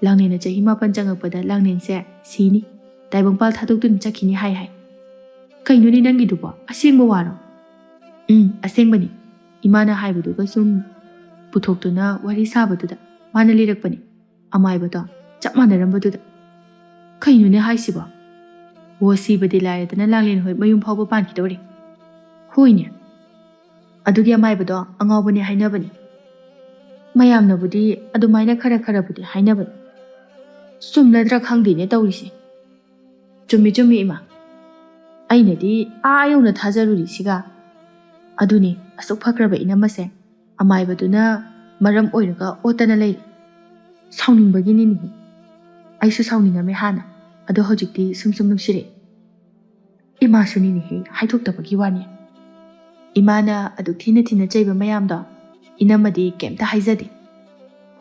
ꯂꯥꯡꯂꯦꯟꯅ ꯆꯍꯤ ꯃꯥꯄꯟ ꯆꯪꯉꯛꯄꯗ ꯂꯥꯡꯂꯦꯟꯁꯦ ꯁꯤꯅꯤ, ꯇꯥꯏꯕꯪꯄꯥꯜ ꯊꯥꯗꯣꯛꯇꯨꯅ ꯆꯠꯈꯤꯅꯤ ꯍꯥꯏ ꯍꯥꯏ꯫ ꯀꯩꯅꯣꯅꯦ ꯅꯪꯒꯤꯗꯨꯕꯣ? ꯑꯁꯦꯡꯕ ꯋꯥꯔꯣ? ꯎꯝ, ꯑꯁꯦꯡꯕꯅꯤ꯫ ꯏꯃꯥꯅ ꯍꯥꯏꯕꯗꯨꯒ ꯁꯨꯝ ꯄꯨꯊꯣꯛꯇꯨꯅ ꯋꯥꯔꯤ ꯁꯥꯕꯗꯨꯗ ꯃꯥꯅ ꯂꯤꯔꯛꯄꯅꯤ꯫ ꯑꯃꯥꯏꯕꯗꯣ ꯆꯞ ꯃꯥꯟꯅꯔꯝꯕꯗꯨꯗ꯫ ꯀꯩꯅꯣꯅꯦ ꯍꯥꯏꯁꯤꯕꯣ? ꯑꯣ, ꯁꯤꯕꯗꯤ ꯂꯥꯏꯔꯗꯅ ꯂꯥꯡꯂꯦꯟ ꯍꯣꯏ ꯃꯌꯨꯝ ꯐꯥꯎꯕ ꯄꯥꯟꯈꯤꯗꯧꯔꯦ꯫ ꯍꯣꯏꯅꯦ꯫ ꯑꯗꯨꯒꯤ ꯑꯃꯥꯏꯕꯗꯣ ꯑꯉꯥꯎꯕꯅꯦ ꯍꯥꯏꯅꯕꯅꯤ꯫ ꯃꯌꯥꯝꯅꯕꯨꯗꯤ ꯑꯗꯨꯃꯥꯏꯅ ꯈꯔ ꯈꯔꯕꯨꯗꯤ ꯍꯥꯏꯅꯕꯅꯤ꯫ ꯆꯨꯝꯅꯗ꯭ꯔꯥ ꯈꯪꯗꯦꯅꯦ ꯇꯧꯔꯤꯁꯦ꯫ ꯆꯨꯝꯃꯤ, ꯆꯨꯝꯃꯤ, ꯏꯃꯥ꯫ ꯑꯩꯅꯗꯤ ꯑꯥ ꯌꯧꯅ ꯊꯥꯖꯔꯨꯔꯤꯁꯤꯒ꯫ ꯑꯗꯨꯅꯤ, ꯑꯁꯨꯛ ꯐꯈ꯭ꯔꯕ ꯏꯅꯝꯃꯁꯦ ꯑꯃꯥꯏꯕꯗꯨꯅ ꯃꯔꯝ ꯑꯣꯏꯔꯒ ꯑꯣꯠꯇꯅ ꯂꯩꯔꯦ꯫ ꯁꯥꯎꯅꯤꯡꯕꯒꯤꯅꯤꯅꯦꯍꯦ꯫ ꯑꯩꯁꯨ ꯁꯥꯎꯅꯤꯡꯉꯝꯃꯦ ꯍꯥꯟꯅ, ꯑꯗꯣ ꯍꯧꯖꯤꯛꯇꯤ ꯁꯨꯝ ꯁꯨꯝ ꯅꯨꯡꯁꯤꯔꯛꯑꯦ꯫ ꯏꯃꯥꯁꯨꯅꯤꯅꯦꯍꯦ, ꯍꯥꯏꯗꯣꯛꯇꯕꯒꯤ ꯋꯥꯅꯤ꯫ ꯏꯃꯥꯅ ꯑꯗꯨꯛ ꯊꯤꯅ ꯊꯤꯅ ꯆꯩꯕ ꯃꯌꯥꯝꯗꯣ ꯏꯅꯝꯃꯗꯤ ꯀꯩꯝꯇ ꯍꯥꯏꯖꯗꯦ꯫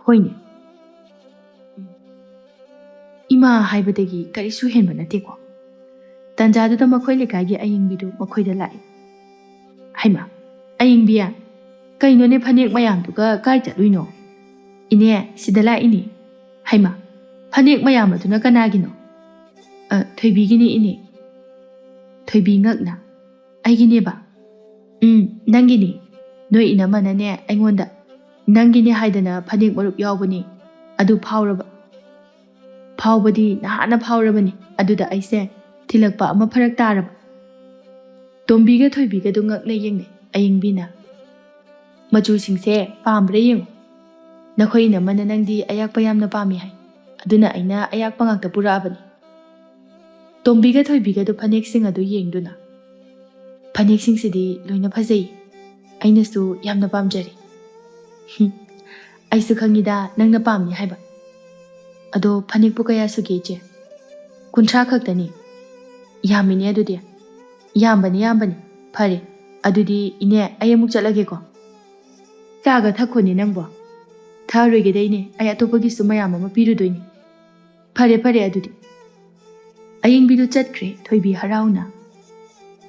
ꯍꯣꯏꯅꯦ꯫ ꯏꯃꯥ ꯍꯥꯏꯕꯗꯒꯤ ꯀꯔꯤꯁꯨ ꯍꯦꯟꯕ ꯅꯠꯇꯦꯀꯣ꯫ ꯇꯟꯖꯥꯗꯨꯗ ꯃꯈꯣꯏ ꯂꯩꯀꯥꯏꯒꯤ ꯑꯌꯤꯡꯕꯤꯗꯨ ꯃꯈꯣꯏꯗ ꯂꯥꯛꯏ꯫ ꯍꯩꯃꯥ, ꯑꯌꯤꯡꯕꯤ, ꯀꯩꯅꯣꯅꯦ ꯐꯅꯦꯛ ꯃꯌꯥꯝꯗꯨꯒ ꯀꯥꯏ ꯆꯠꯂꯨꯏꯅꯣ? ꯏꯅꯦ, ꯁꯤꯗ ꯂꯥꯛꯏꯅꯦ꯫ ꯍꯩꯃꯥ, ꯐꯅꯦꯛ ꯃꯌꯥꯝ ꯑꯗꯨꯅ ꯀꯅꯥꯒꯤꯅꯣ? "ꯑ, ꯊꯣꯏꯕꯤꯒꯤꯅꯦ, ꯏꯅꯦ꯫" ꯊꯣꯏꯕꯤ ꯉꯛꯅ, "ꯑꯩꯒꯤꯅꯦꯕ?" "ꯎꯝ, ꯅꯪꯒꯤꯅꯦ꯫ ꯅꯣꯏ ꯏꯅꯝꯃꯅꯅꯦ ꯑꯩꯉꯣꯟꯗ ꯅꯪꯒꯤꯅꯦ ꯍꯥꯏꯗꯅ ꯐꯅꯦꯛ ꯃꯔꯨꯞ ꯌꯥꯎꯕꯅꯦ, ꯑꯗꯨ ꯐꯥꯎꯔꯕ?" "ꯐꯥꯎꯕꯗꯤ ꯅꯍꯥꯟꯅ ꯐꯥꯎꯔꯕꯅꯤ, ꯑꯗꯨꯗ ꯑꯩꯁꯦ ꯊꯤꯜꯂꯛꯄ ꯑꯃ ꯐꯔꯛ ꯇꯥꯔꯕ?" ꯇꯣꯝꯕꯤꯒ ꯊꯣꯏꯕꯤꯒꯗꯨ ꯉꯛꯅ ꯌꯦꯡꯅꯩ꯫ ꯑꯌꯤꯡꯕꯤꯅ, "ꯃꯆꯨꯁꯤꯡꯁꯦ ꯄꯥꯝꯕ꯭ꯔꯥ ꯌꯦꯡꯉꯨ꯫ ꯅꯈꯣꯏ ꯏꯅꯝꯃꯅ ꯅꯪꯗꯤ ꯑꯌꯥꯛꯄ ꯌꯥꯝꯅ ꯄꯥꯝꯃꯤ ꯍꯥꯏ, ꯑꯗꯨꯅ ꯑꯩꯅ ꯑꯌꯥꯛꯄ ꯉꯥꯛꯇ ꯄꯨꯔꯛꯑꯕꯅꯤ꯫" ꯇꯣꯝꯕꯤꯒ ꯊꯣꯏꯕꯤꯒꯗꯨ ꯐꯅꯦꯛꯁꯤꯡ ꯑꯗꯨ ꯌꯦꯡꯗꯨꯅ, "ꯐꯅꯦꯛꯁꯤꯡꯁꯤꯗꯤ ꯂꯣꯏꯅ ꯐꯖꯩ꯫ ꯑꯩꯅꯁꯨ ꯌꯥꯝꯅ ꯄꯥꯝꯖꯔꯦ꯫" "ꯍꯨꯝ, ꯑꯩꯁꯨ ꯈꯪꯉꯤꯗ ꯅꯪꯅ ꯄꯥꯝꯅꯤ ꯍꯥꯏꯕ꯫ ꯑꯗꯣ ꯐꯅꯦꯛꯄꯨ ꯀꯌꯥ ꯁꯨꯒꯦ, ꯏꯆꯦ?" "ꯀꯨꯟꯊ꯭ꯔꯥ ꯈꯛꯇꯅꯤ꯫" "ꯌꯥꯝꯃꯤꯅꯦ ꯑꯗꯨꯗꯤ꯫" "ꯌꯥꯝꯕꯅꯤ, ꯌꯥꯝꯕꯅꯤ꯫ ꯐꯔꯦ, ꯑꯗꯨꯗꯤ ꯏꯅꯦ, ꯑꯩ ꯑꯃꯨꯛ ꯆꯠꯂꯒꯦꯀꯣ꯫" "ꯆꯥꯒ ꯊꯛꯈꯣꯅꯦ ꯅꯪꯕꯣ꯫" "ꯊꯛꯑꯔꯣꯏꯒꯦꯗ ꯏꯅꯦ, ꯑꯩ ꯑꯇꯣꯞꯄꯒꯤꯁꯨ ꯃꯌꯥꯝ ꯑꯃ ꯄꯤꯔꯨꯗꯣꯏꯅꯤ꯫" "ꯐꯔꯦ, ꯐꯔꯦ ꯑꯗꯨꯗꯤ꯫" ꯑꯌꯤꯡꯕꯤꯗꯨ ꯆꯠꯈ꯭ꯔꯦ꯫ ꯊꯣꯏꯕꯤ ꯍꯔꯥꯎꯅ,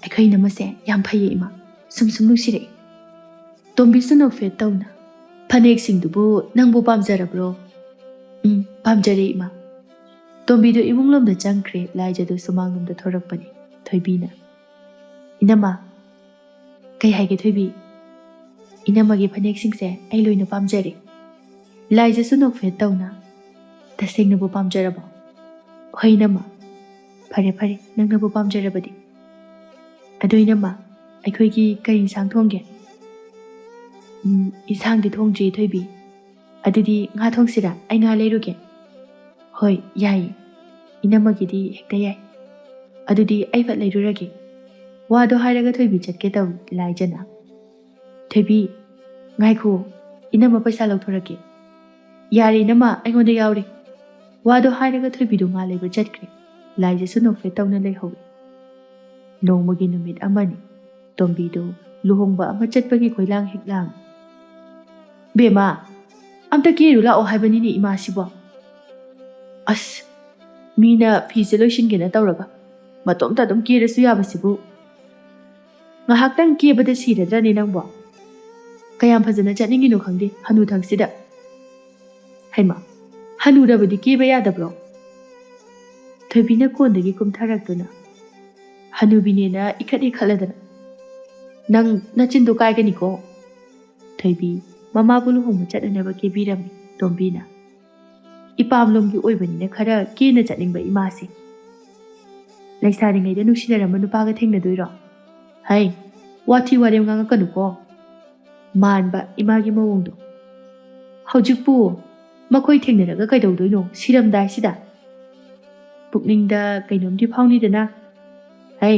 "ꯑꯩꯈꯣꯏ ꯏꯅꯝꯃꯁꯦ ꯌꯥꯝ ꯐꯩꯌꯦ ꯏꯃꯥ, ꯁꯨꯝ ꯁꯨꯝ ꯅꯨꯡꯁꯤꯔꯛꯏ꯫" ꯇꯣꯝꯕꯤꯁꯨ ꯅꯣꯛꯐꯦꯠ ꯇꯧꯅ, "ꯐꯅꯦꯛꯁꯤꯡꯗꯨꯕꯨ ꯅꯪꯕꯨ ꯄꯥꯝꯖꯔꯕ꯭ꯔꯣ?" "ꯎꯝ, ꯄꯥꯝꯖꯔꯦ, ꯏꯃꯥ꯫" ꯇꯣꯝꯕꯤꯗꯨ ꯏꯃꯨꯡꯂꯣꯝꯗ ꯆꯪꯈ꯭ꯔꯦ꯫ ꯂꯥꯏꯖꯗꯨ ꯁꯨꯃꯥꯡꯂꯣꯝꯗ ꯊꯣꯔꯛꯄꯅꯤ꯫ ꯊꯣꯏꯕꯤꯅ, "ꯏꯅꯝꯃ꯫" "ꯀꯩ ꯍꯥꯏꯒꯦ, ꯊꯣꯏꯕꯤ?" "ꯏꯅꯝꯃꯒꯤ ꯐꯅꯦꯛꯁꯤꯡꯁꯦ ꯑꯩ ꯂꯣꯏꯅ ꯄꯥꯝꯖꯔꯦ꯫" ꯂꯥꯏꯖꯁꯨ ꯅꯣꯛꯐꯦꯠ ꯇꯧꯅ, "ꯇꯁꯦꯡꯅꯕꯨ ꯄꯥꯝꯖꯔꯕꯣ?" "ꯍꯣꯏ, ꯏꯅꯝꯃ꯫" "ꯐꯔꯦ, ꯐꯔꯦ, ꯅꯪꯅꯕꯨ ꯄꯥꯝꯖꯔꯕꯗꯤ꯫ ꯑꯗꯨ, ꯏꯅꯝꯃ, ꯑꯩꯈꯣꯏꯒꯤ ꯀꯔꯤ ꯏꯟꯁꯥꯡ ꯊꯣꯡꯒꯦ?" "ꯎꯝ, ꯏꯟꯁꯥꯡꯗꯤ ꯊꯣꯡꯗ꯭ꯔꯤ, ꯊꯣꯏꯕꯤ꯫" "ꯑꯗꯨꯗꯤ ꯉꯥ ꯊꯣꯡꯁꯤꯔꯥ? ꯑꯩ ꯉꯥ ꯂꯩꯔꯨꯒꯦ꯫" "ꯍꯣꯏ, ꯌꯥꯏꯌꯦ꯫ ꯏꯅꯝꯃꯒꯤꯗꯤ ꯍꯦꯛꯇ ꯌꯥꯏ꯫ ꯑꯗꯨꯗꯤ ꯑꯩ ꯐꯠ ꯂꯩꯔꯨꯔꯒꯦ꯫" ꯋꯥꯗꯣ ꯍꯥꯏꯔꯒ ꯊꯣꯏꯕꯤ ꯆꯠꯀꯦ ꯇꯧꯏ꯫ ꯂꯥꯏꯖꯅ, "ꯊꯣꯏꯕꯤ, ꯉꯥꯏꯈꯣ, ꯏꯅꯝꯃ ꯄꯩꯁꯥ ꯂꯧꯊꯣꯔꯛꯀꯦ꯫" "ꯌꯥꯔꯦ ꯏꯅꯝꯃ, ꯑꯩꯉꯣꯟꯗ ꯌꯥꯎꯔꯦ꯫" ꯋꯥꯗꯣ ꯍꯥꯏꯔꯒ ꯊꯣꯏꯕꯤꯗꯣ ꯉꯥ ꯂꯩꯕ ꯆꯠꯈ꯭ꯔꯦ꯫ ꯂꯥꯏꯖꯁꯨ ꯅꯣꯛꯐꯦꯠ ꯇꯧꯅ ꯂꯩꯍꯧꯏ꯫ ꯅꯣꯡꯃꯒꯤ ꯅꯨꯃꯤꯠ ꯑꯃꯅꯤ꯫ ꯇꯣꯝꯕꯤꯗꯨ ꯂꯨꯍꯣꯡꯕ ꯑꯃ ꯆꯠꯄꯒꯤ ꯈꯣꯏꯂꯥꯡ ꯍꯦꯛ ꯂꯥꯡꯏ꯫ "ꯕꯦꯝꯃ, ꯑꯝꯇ ꯀꯦꯔꯨ ꯂꯥꯛꯑꯣ ꯍꯥꯏꯕꯅꯤꯅꯦ ꯏꯃꯥꯁꯤꯕꯣ꯫ ꯑꯁ, ꯃꯤꯅ ꯐꯤꯁꯦ ꯂꯣꯏꯁꯤꯟꯒꯦꯅ ꯇꯧꯔꯒ ꯃꯇꯣꯝꯇ ꯑꯗꯨꯝ ꯀꯦꯔꯁꯨ ꯌꯥꯕꯁꯤꯕꯨ꯫ ꯉꯥꯏꯍꯥꯛꯇꯪ ꯀꯦꯕꯗ ꯁꯤꯔꯗ꯭ꯔꯅꯦ ꯅꯪꯕꯣ? ꯀꯌꯥꯝ ꯐꯖꯅ ꯆꯠꯅꯤꯡꯉꯤꯅꯣ ꯈꯪꯗꯦ ꯍꯅꯨꯊꯪꯁꯤꯗ꯫" ꯍꯩꯃꯥ, ꯍꯅꯨꯔꯕꯗꯤ ꯀꯦꯕ ꯌꯥꯗꯕ꯭ꯔꯣ? ꯊꯣꯏꯕꯤꯅ ꯀꯣꯟꯗꯒꯤ ꯀꯨꯝꯊꯔꯛꯇꯨꯅ, "ꯍꯅꯨꯕꯤꯅꯦꯅ ꯏꯈꯠ ꯏꯈꯠꯂꯗꯅ꯫ ꯅꯪ ꯅꯆꯤꯟꯗꯣ ꯀꯥꯏꯒꯅꯤꯀꯣ꯫" ꯊꯣꯏꯕꯤ ꯃꯃꯥꯕꯨ ꯂꯨꯍꯣꯡꯕ ꯆꯠꯅꯅꯕ ꯀꯦꯕꯤꯔꯝꯃꯤ ꯇꯣꯝꯕꯤꯅ꯫ ꯏꯄꯥꯝꯂꯣꯝꯒꯤ ꯑꯣꯏꯕꯅꯤꯅ ꯈꯔ ꯀꯦꯅ ꯆꯠꯅꯤꯡꯕ ꯏꯃꯥꯁꯦ꯫ ꯂꯩꯁꯥꯔꯤꯉꯩꯗ ꯅꯨꯡꯁꯤꯅꯔꯝꯕ ꯅꯨꯄꯥꯒ ꯊꯦꯡꯅꯗꯣꯏꯔꯣ? ꯍꯩ, ꯋꯥꯊꯤ ꯋꯥꯔꯦꯝ ꯉꯥꯡꯉꯛꯀꯅꯨꯀꯣ꯫ ꯃꯥꯟꯕ ꯏꯃꯥꯒꯤ ꯃꯑꯣꯡꯗꯣ꯫ ꯍꯧꯖꯤꯛꯄꯨ ꯃꯈꯣꯏ ꯊꯦꯡꯅꯔꯒ ꯀꯩꯗꯧꯗꯣꯏꯅꯣ ꯁꯤꯔꯝꯗꯥꯏꯁꯤꯗ? ꯄꯨꯛꯅꯤꯡꯗ ꯀꯩꯅꯣꯝꯗꯤ ꯐꯥꯎꯅꯤꯗꯅ꯫ ꯍꯩ,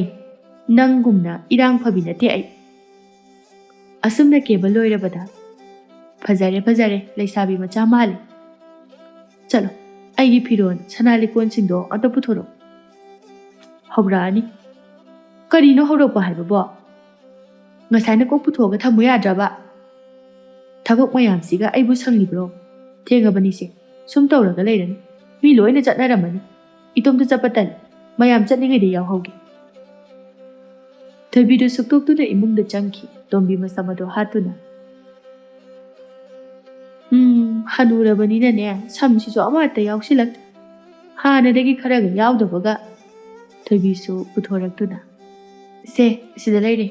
ꯅꯪꯒꯨꯝꯅ ꯏꯔꯥꯡ ꯐꯕꯤ ꯅꯠꯇꯦ ꯑꯩ꯫ ꯑꯁꯨꯝꯅ ꯀꯦꯕ ꯂꯣꯏꯔꯕꯗ, "ꯐꯖꯔꯦ, ꯐꯖꯔꯦ, ꯂꯩꯁꯥꯕꯤ ꯃꯆꯥ ꯃꯥꯜꯂꯦ꯫ ꯆꯠꯂꯣ, ꯑꯩꯒꯤ ꯐꯤꯔꯣꯜ, ꯁꯅꯥ ꯂꯤꯛꯀꯣꯟꯁꯤꯡꯗꯣ ꯑꯝꯇ ꯄꯨꯊꯣꯔꯛꯑꯣ꯫" ꯍꯧꯔꯛꯑꯅꯤ꯫ "ꯀꯔꯤꯅꯣ ꯍꯧꯔꯛꯄ ꯍꯥꯏꯕꯕꯣ? ꯉꯁꯥꯏꯅ ꯀꯣꯛ ꯄꯨꯊꯣꯛꯑꯒ ꯊꯝꯃꯨ ꯌꯥꯗ꯭ꯔꯕ? ꯊꯕꯛ ꯃꯌꯥꯝꯁꯤꯒ ꯑꯩꯕꯨ ꯁꯪꯂꯤꯕ꯭ꯔꯣ? ꯊꯦꯡꯉꯕꯅꯤꯁꯦ꯫ ꯁꯨꯝ ꯇꯧꯔꯒ ꯂꯩꯔꯅꯤ꯫ ꯃꯤ ꯂꯣꯏꯅ ꯆꯠꯅꯔꯝꯃꯅꯤ꯫ ꯏꯇꯣꯝꯇ ꯆꯠꯄ ꯇꯜꯂꯤ꯫ ꯃꯌꯥꯝ ꯆꯠꯂꯤꯉꯩꯗ ꯌꯥꯎꯍꯧꯒꯦ꯫" ꯊꯣꯏꯕꯤꯗꯨ ꯁꯨꯛꯇꯣꯛꯇꯨꯅ ꯏꯃꯨꯡꯗ ꯆꯪꯈꯤ꯫ ꯇꯣꯝꯕꯤ ꯃꯁꯝ ꯑꯗꯨ ꯍꯥꯠꯇꯨꯅ, ꯍꯅꯨꯔꯕꯅꯤꯅꯅꯦ, ꯁꯝꯁꯤꯁꯨ ꯑꯃꯠꯇ ꯌꯥꯎꯁꯤꯜꯂꯛꯇ꯭ꯔꯦ꯫ ꯍꯥꯟꯅꯗꯒꯤ ꯈꯔꯒ ꯌꯥꯎꯗꯕꯒ꯫ ꯊꯣꯏꯕꯤꯁꯨ ꯄꯨꯊꯣꯔꯛꯇꯨꯅ, "ꯁꯦ, ꯁꯤꯗ ꯂꯩꯔꯦ꯫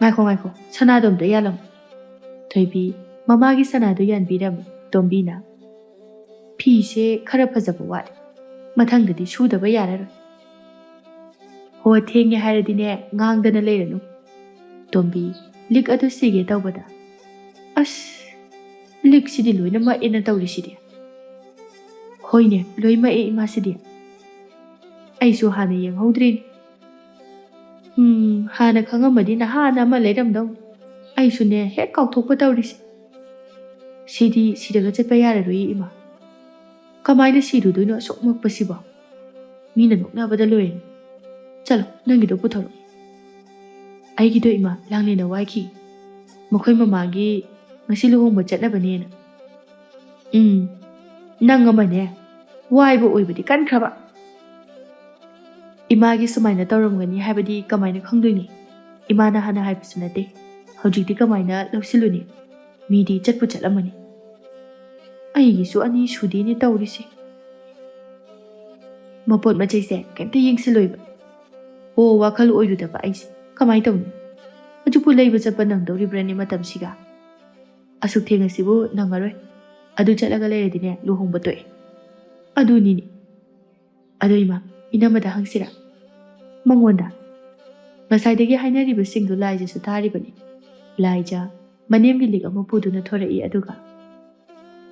ꯉꯥꯏꯈꯣ, ꯉꯥꯏꯈꯣ, ꯁꯅꯥꯗꯣ ꯑꯝꯇ ꯌꯥꯜꯂꯝꯃꯨ꯫" ꯊꯣꯏꯕꯤ ꯃꯃꯥꯒꯤ ꯁꯅꯥꯗꯣ ꯌꯥꯟꯕꯤꯔꯝꯃꯤ꯫ ꯇꯣꯝꯕꯤꯅ, "ꯐꯤꯁꯦ ꯈꯔ ꯐꯖꯕ ꯋꯥꯠꯂꯤ꯫ ꯃꯊꯪꯗꯗꯤ ꯁꯨꯗꯕ ꯌꯥꯔꯔꯣꯏ꯫" "ꯍꯣ, ꯊꯦꯡꯉꯦ ꯍꯥꯏꯔꯗꯤꯅꯦ, ꯉꯥꯡꯗꯅ ꯂꯩꯔꯅꯨ꯫" ꯇꯣꯝꯕꯤ ꯂꯤꯛ ꯑꯗꯨ ꯁꯤꯒꯦ ꯇꯧꯕꯗ, "ꯑꯁ, ꯂꯤꯛꯁꯤꯗꯤ ꯂꯣꯏꯅ ꯃꯛꯑꯦꯅ ꯇꯧꯔꯤꯁꯤꯗꯤ꯫" "ꯍꯣꯏꯅꯦ, ꯂꯣꯏ ꯃꯛꯑꯦ ꯏꯃꯥꯁꯤꯗꯤ꯫ ꯑꯩꯁꯨ ꯍꯥꯟꯅ ꯌꯦꯡꯍꯧꯗ꯭ꯔꯤꯅꯤ꯫ ꯎꯝ, ꯍꯥꯟꯅ ꯈꯪꯉꯝꯃꯗꯤ ꯅꯍꯥꯟꯅ ꯑꯃ ꯂꯩꯔꯝꯗꯧꯅꯤ꯫ ꯑꯩꯁꯨꯅꯦ, ꯍꯦꯛ ꯀꯥꯎꯊꯣꯛꯄ ꯇꯧꯔꯤꯁꯦ꯫ ꯁꯤꯗꯤ ꯁꯤꯔꯒ ꯆꯠꯄ ꯌꯥꯔꯔꯣꯏꯌꯦ ꯏꯃꯥ꯫ ꯀꯃꯥꯏꯅ ꯁꯤꯔꯨꯗꯣꯏꯅꯣ ꯑꯁꯨꯛ ꯃꯛꯄꯁꯤꯕꯣ? ꯃꯤꯅ ꯅꯣꯛꯅꯕꯗ ꯂꯣꯏꯔꯦ꯫ ꯆꯠꯂꯣ, ꯅꯪꯒꯤꯗꯣ ꯄꯨꯊꯣꯔꯛꯑꯣ꯫" "ꯑꯩꯒꯤꯗꯣ ꯏꯃꯥ, ꯂꯥꯡꯂꯦꯟꯅ ꯋꯥꯏꯈꯤ꯫ ꯃꯈꯣꯏ ꯃꯃꯥꯒꯤ ꯉꯁꯤ ꯂꯨꯍꯣꯡꯕ ꯆꯠꯅꯕꯅꯦꯅ꯫" "ꯎꯝ, ꯅꯪ ꯑꯃꯅꯦ, ꯋꯥꯏꯕ ꯑꯣꯏꯕꯗꯤ ꯀꯟꯈ꯭ꯔꯕ꯫" "ꯏꯃꯥꯒꯤ ꯁꯨꯃꯥꯏꯅ ꯇꯧꯔꯝꯒꯅꯤ ꯍꯥꯏꯕꯗꯤ ꯀꯃꯥꯏꯅ ꯈꯪꯗꯣꯏꯅꯣ? ꯏꯃꯥꯅ ꯍꯥꯟꯅ ꯍꯥꯏꯕꯁꯨ ꯅꯠꯇꯦ꯫ ꯍꯧꯖꯤꯛꯇꯤ ꯀꯃꯥꯏꯅ ꯂꯧꯁꯤꯜꯂꯨꯅꯤ? ꯃꯤꯗꯤ ꯆꯠꯄꯨ ꯆꯠꯂꯝꯃꯅꯤ꯫ ꯑꯩꯒꯤꯁꯨ ꯑꯅꯤ ꯁꯨꯗꯦꯅꯦ ꯇꯧꯔꯤꯁꯦ꯫" ꯃꯄꯣꯠ ꯃꯆꯩꯁꯦ ꯀꯩꯝꯇ ꯌꯦꯡꯁꯤꯜꯂꯣꯏꯕ꯫ ꯑꯣ, ꯋꯥꯈꯜ ꯑꯣꯏꯔꯨꯗꯕ ꯑꯩꯁꯦ꯫ ꯀꯃꯥꯏꯅ ꯇꯧꯅꯤ? ꯍꯧꯖꯤꯛꯄꯨ ꯂꯩꯕ ꯆꯠꯄ ꯅꯪꯗꯧꯔꯤꯕ꯭ꯔꯅꯦ ꯃꯇꯝꯁꯤꯒ? ꯑꯁꯨꯛ ꯊꯦꯡꯉꯁꯤꯕꯨ ꯅꯪꯉꯔꯣꯏ꯫ ꯑꯗꯨ ꯆꯠꯂꯒ ꯂꯩꯔꯗꯤꯅꯦ, ꯂꯨꯍꯣꯡꯕ ꯇꯣꯛꯑꯦ꯫ ꯑꯗꯨꯅꯤꯅꯦ꯫ ꯑꯗꯣ ꯏꯃꯥ, ꯏꯅꯝꯃꯗ ꯍꯪꯁꯤꯔꯥ? ꯃꯉꯣꯟꯗ? ꯉꯁꯥꯏꯗꯒꯤ ꯍꯥꯏꯅꯔꯤꯕꯁꯤꯡꯗꯨ ꯂꯥꯏꯖꯁꯨ ꯇꯥꯔꯤꯕꯅꯤ꯫ ꯂꯥꯏꯖ ꯃꯅꯦꯝꯒꯤ ꯂꯤꯛ ꯑꯃ ꯄꯨꯗꯨꯅ ꯊꯣꯔꯛꯏ, ꯑꯗꯨꯒ,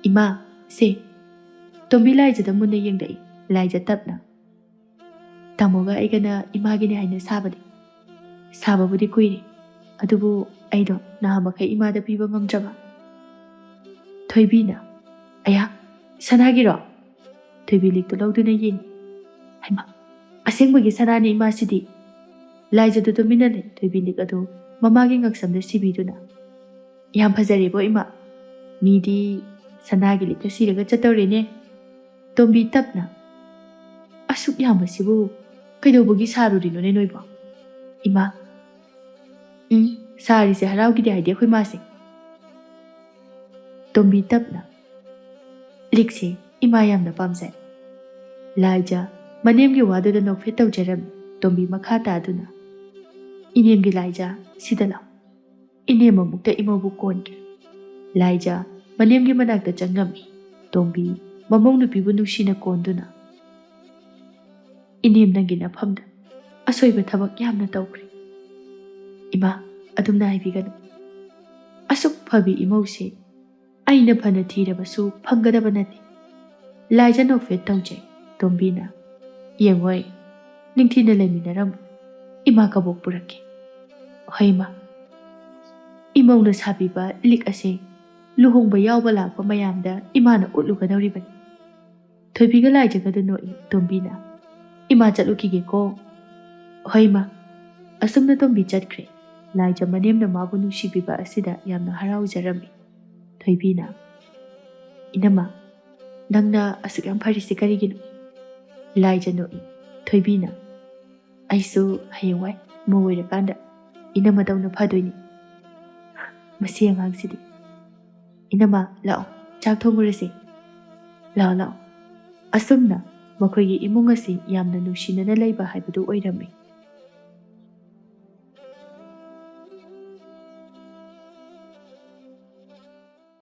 "ꯏꯃꯥ, ꯁꯦ꯫" ꯇꯣꯝꯕꯤ ꯂꯥꯏꯖꯗ ꯃꯨꯟꯅ ꯌꯦꯡꯂꯛꯏ, ꯂꯥꯏꯖ ꯇꯞꯅ꯫ "ꯇꯥꯃꯣꯒ ꯑꯩꯒꯅ ꯏꯃꯥꯒꯤꯅꯦ ꯍꯥꯏꯅ ꯁꯥꯕꯅꯤ꯫ ꯁꯥꯕꯕꯨꯗꯤ ꯀꯨꯏꯔꯦ, ꯑꯗꯨꯕꯨ ꯑꯩꯗꯣ ꯅꯍꯥ ꯃꯈꯩ ꯏꯃꯥꯗ ꯄꯤꯕ ꯉꯝꯗ꯭ꯔꯕ꯫" ꯊꯣꯏꯕꯤꯅ, "ꯑꯌꯥ, ꯁꯅꯥꯒꯤꯔꯣ?" ꯊꯣꯏꯕꯤ ꯂꯤꯛꯇꯨ ꯂꯧꯗꯨꯅ ꯌꯦꯡꯉꯤ꯫ "ꯍꯩꯃꯥ, ꯑꯁꯦꯡꯕꯒꯤ ꯁꯅꯥꯅꯤ ꯏꯃꯥꯁꯤꯗꯤ!" ꯂꯥꯏꯖꯗꯨ ꯇꯨꯃꯤꯟꯅ ꯂꯩ꯫ ꯊꯣꯏꯕꯤ ꯂꯤꯛ ꯑꯗꯨ ꯃꯃꯥꯒꯤ ꯉꯛꯁꯝꯗ ꯁꯤꯕꯤꯗꯨꯅ, "ꯌꯥꯝ ꯐꯖꯔꯦꯕꯣ ꯏꯃꯥ꯫ ꯃꯤꯗꯤ ꯁꯅꯥꯒꯤ ꯂꯤꯛꯇ ꯁꯤꯔꯒ ꯆꯠꯇꯧꯔꯦꯅꯦ꯫" ꯇꯣꯝꯕꯤ ꯇꯞꯅ, "ꯑꯁꯨꯛ ꯌꯥꯝꯕꯁꯤꯕꯨ ꯀꯩꯗꯧꯕꯒꯤ ꯁꯥꯔꯨꯔꯤꯅꯣꯅꯦ ꯅꯣꯏꯕꯣ?" "ꯏꯃꯥ, ꯎꯝ, ꯁꯥꯔꯤꯁꯦ ꯍꯔꯥꯎꯒꯤꯗꯦ ꯍꯥꯏꯗꯤ ꯑꯩꯈꯣꯏ ꯃꯥꯁꯦ꯫" ꯇꯣꯝꯕꯤ ꯇꯞꯅ, ꯂꯤꯛꯁꯦ ꯏꯃꯥ ꯌꯥꯝꯅ ꯄꯥꯝꯖꯩ꯫ ꯂꯥꯏꯖ ꯃꯅꯦꯝꯒꯤ ꯋꯥꯗꯨꯗ ꯅꯣꯛꯐꯦꯠ ꯇꯧꯖꯔꯝꯃꯤ꯫ ꯇꯣꯝꯕꯤ ꯃꯈꯥ ꯇꯥꯗꯨꯅ, "ꯏꯅꯦꯝꯒꯤ ꯂꯥꯏꯖ, ꯁꯤꯗ ꯂꯥꯎ꯫" ꯏꯅꯦꯝ ꯑꯃꯨꯛꯇ ꯏꯃꯧꯕꯨ ꯀꯣꯟꯒꯦ꯫ ꯂꯥꯏꯖ ꯃꯅꯦꯝꯒꯤ ꯃꯅꯥꯛꯇ ꯆꯪꯉꯝꯃꯤ꯫ ꯇꯣꯝꯕꯤ ꯃꯃꯧ ꯅꯨꯄꯤꯕꯨ ꯅꯨꯡꯁꯤꯅ ꯀꯣꯟꯗꯨꯅ, "ꯏꯅꯦꯝ, ꯅꯪꯒꯤ ꯅꯐꯝꯗ ꯑꯁꯣꯏꯕ ꯊꯕꯛ ꯌꯥꯝꯅ ꯇꯧꯈ꯭ꯔꯦ꯫ ꯏꯃꯥ, ꯑꯗꯨꯝꯅ ꯍꯥꯏꯕꯤꯒꯅꯨ꯫ ꯑꯁꯨꯛ ꯐꯕꯤ ꯏꯃꯧꯁꯦ ꯑꯩꯅ ꯐꯅ ꯊꯤꯔꯕꯁꯨ ꯐꯪꯒꯗꯕ ꯅꯠꯇꯦ꯫" ꯂꯥꯏꯖ ꯅꯣꯛꯐꯦꯠ ꯇꯧꯖꯩ꯫ ꯇꯣꯝꯕꯤꯅ, "ꯌꯦꯡꯉꯣꯏ, ꯅꯤꯡꯊꯤꯅ ꯂꯩꯃꯤꯟꯅꯔꯝꯃꯨ꯫ ꯏꯃꯥ ꯀꯕꯣꯛ ꯄꯨꯔꯛꯀꯦ꯫" "ꯍꯣꯏ, ꯏꯃꯥ꯫" ꯏꯃꯧꯅ ꯁꯥꯕꯤꯕ ꯂꯤꯛ ꯑꯁꯦ ꯂꯨꯍꯣꯡꯕ ꯌꯥꯎꯕ ꯂꯥꯛꯄ ꯃꯌꯥꯝꯗ ꯏꯃꯥꯅ ꯎꯠꯂꯨꯒꯗꯧꯔꯤꯕꯅꯤ꯫ ꯊꯣꯏꯕꯤꯒ ꯂꯥꯏꯖꯒꯗꯨ ꯅꯣꯛꯏ꯫ ꯇꯣꯝꯕꯤꯅ, "ꯏꯃꯥ ꯆꯠꯂꯨꯈꯤꯒꯦꯀꯣ꯫" "ꯍꯣꯏ, ꯏꯃꯥ꯫" ꯑꯁꯨꯝꯅ ꯇꯣꯝꯕꯤ ꯆꯠꯈ꯭ꯔꯦ꯫ ꯂꯥꯏꯖ ꯃꯅꯦꯝꯅ ꯃꯥꯕꯨ ꯅꯨꯡꯁꯤꯕꯤꯕ ꯑꯁꯤꯗ ꯌꯥꯝꯅ ꯍꯔꯥꯎꯖꯔꯝꯃꯤ꯫ ꯊꯣꯏꯕꯤꯅ, "ꯏꯅꯝꯃ, ꯅꯪꯅ ꯑꯁꯨꯛ ꯌꯥꯝ ꯐꯔꯤꯁꯦ ꯀꯔꯤꯒꯤꯅꯣ?" ꯂꯥꯏꯖ ꯅꯣꯛꯏ꯫ ꯊꯣꯏꯕꯤꯅ, "ꯑꯩꯁꯨ ꯍꯌꯦꯡꯋꯥꯏ ꯃꯧ ꯑꯣꯏꯔꯀꯥꯟꯗ ꯏꯅꯝꯃꯗꯧꯅ ꯐꯗꯣꯏꯅꯤ꯫ ꯃꯁꯤ ꯑꯉꯥꯡꯁꯤꯗꯤ꯫ ꯏꯅꯝꯃ, ꯂꯥꯛꯑꯣ, ꯆꯥꯛ ꯊꯣꯡꯉꯨꯔꯁꯤ꯫ ꯂꯥꯛꯑꯣ, ꯂꯥꯛꯑꯣ꯫" ꯑꯁꯨꯝꯅ ꯃꯈꯣꯏꯒꯤ ꯏꯃꯨꯡ ꯑꯁꯤ ꯌꯥꯝꯅ ꯅꯨꯡꯁꯤꯅꯅ ꯂꯩꯕ ꯍꯥꯏꯕꯗꯨ ꯑꯣꯏꯔꯝꯃꯤ꯫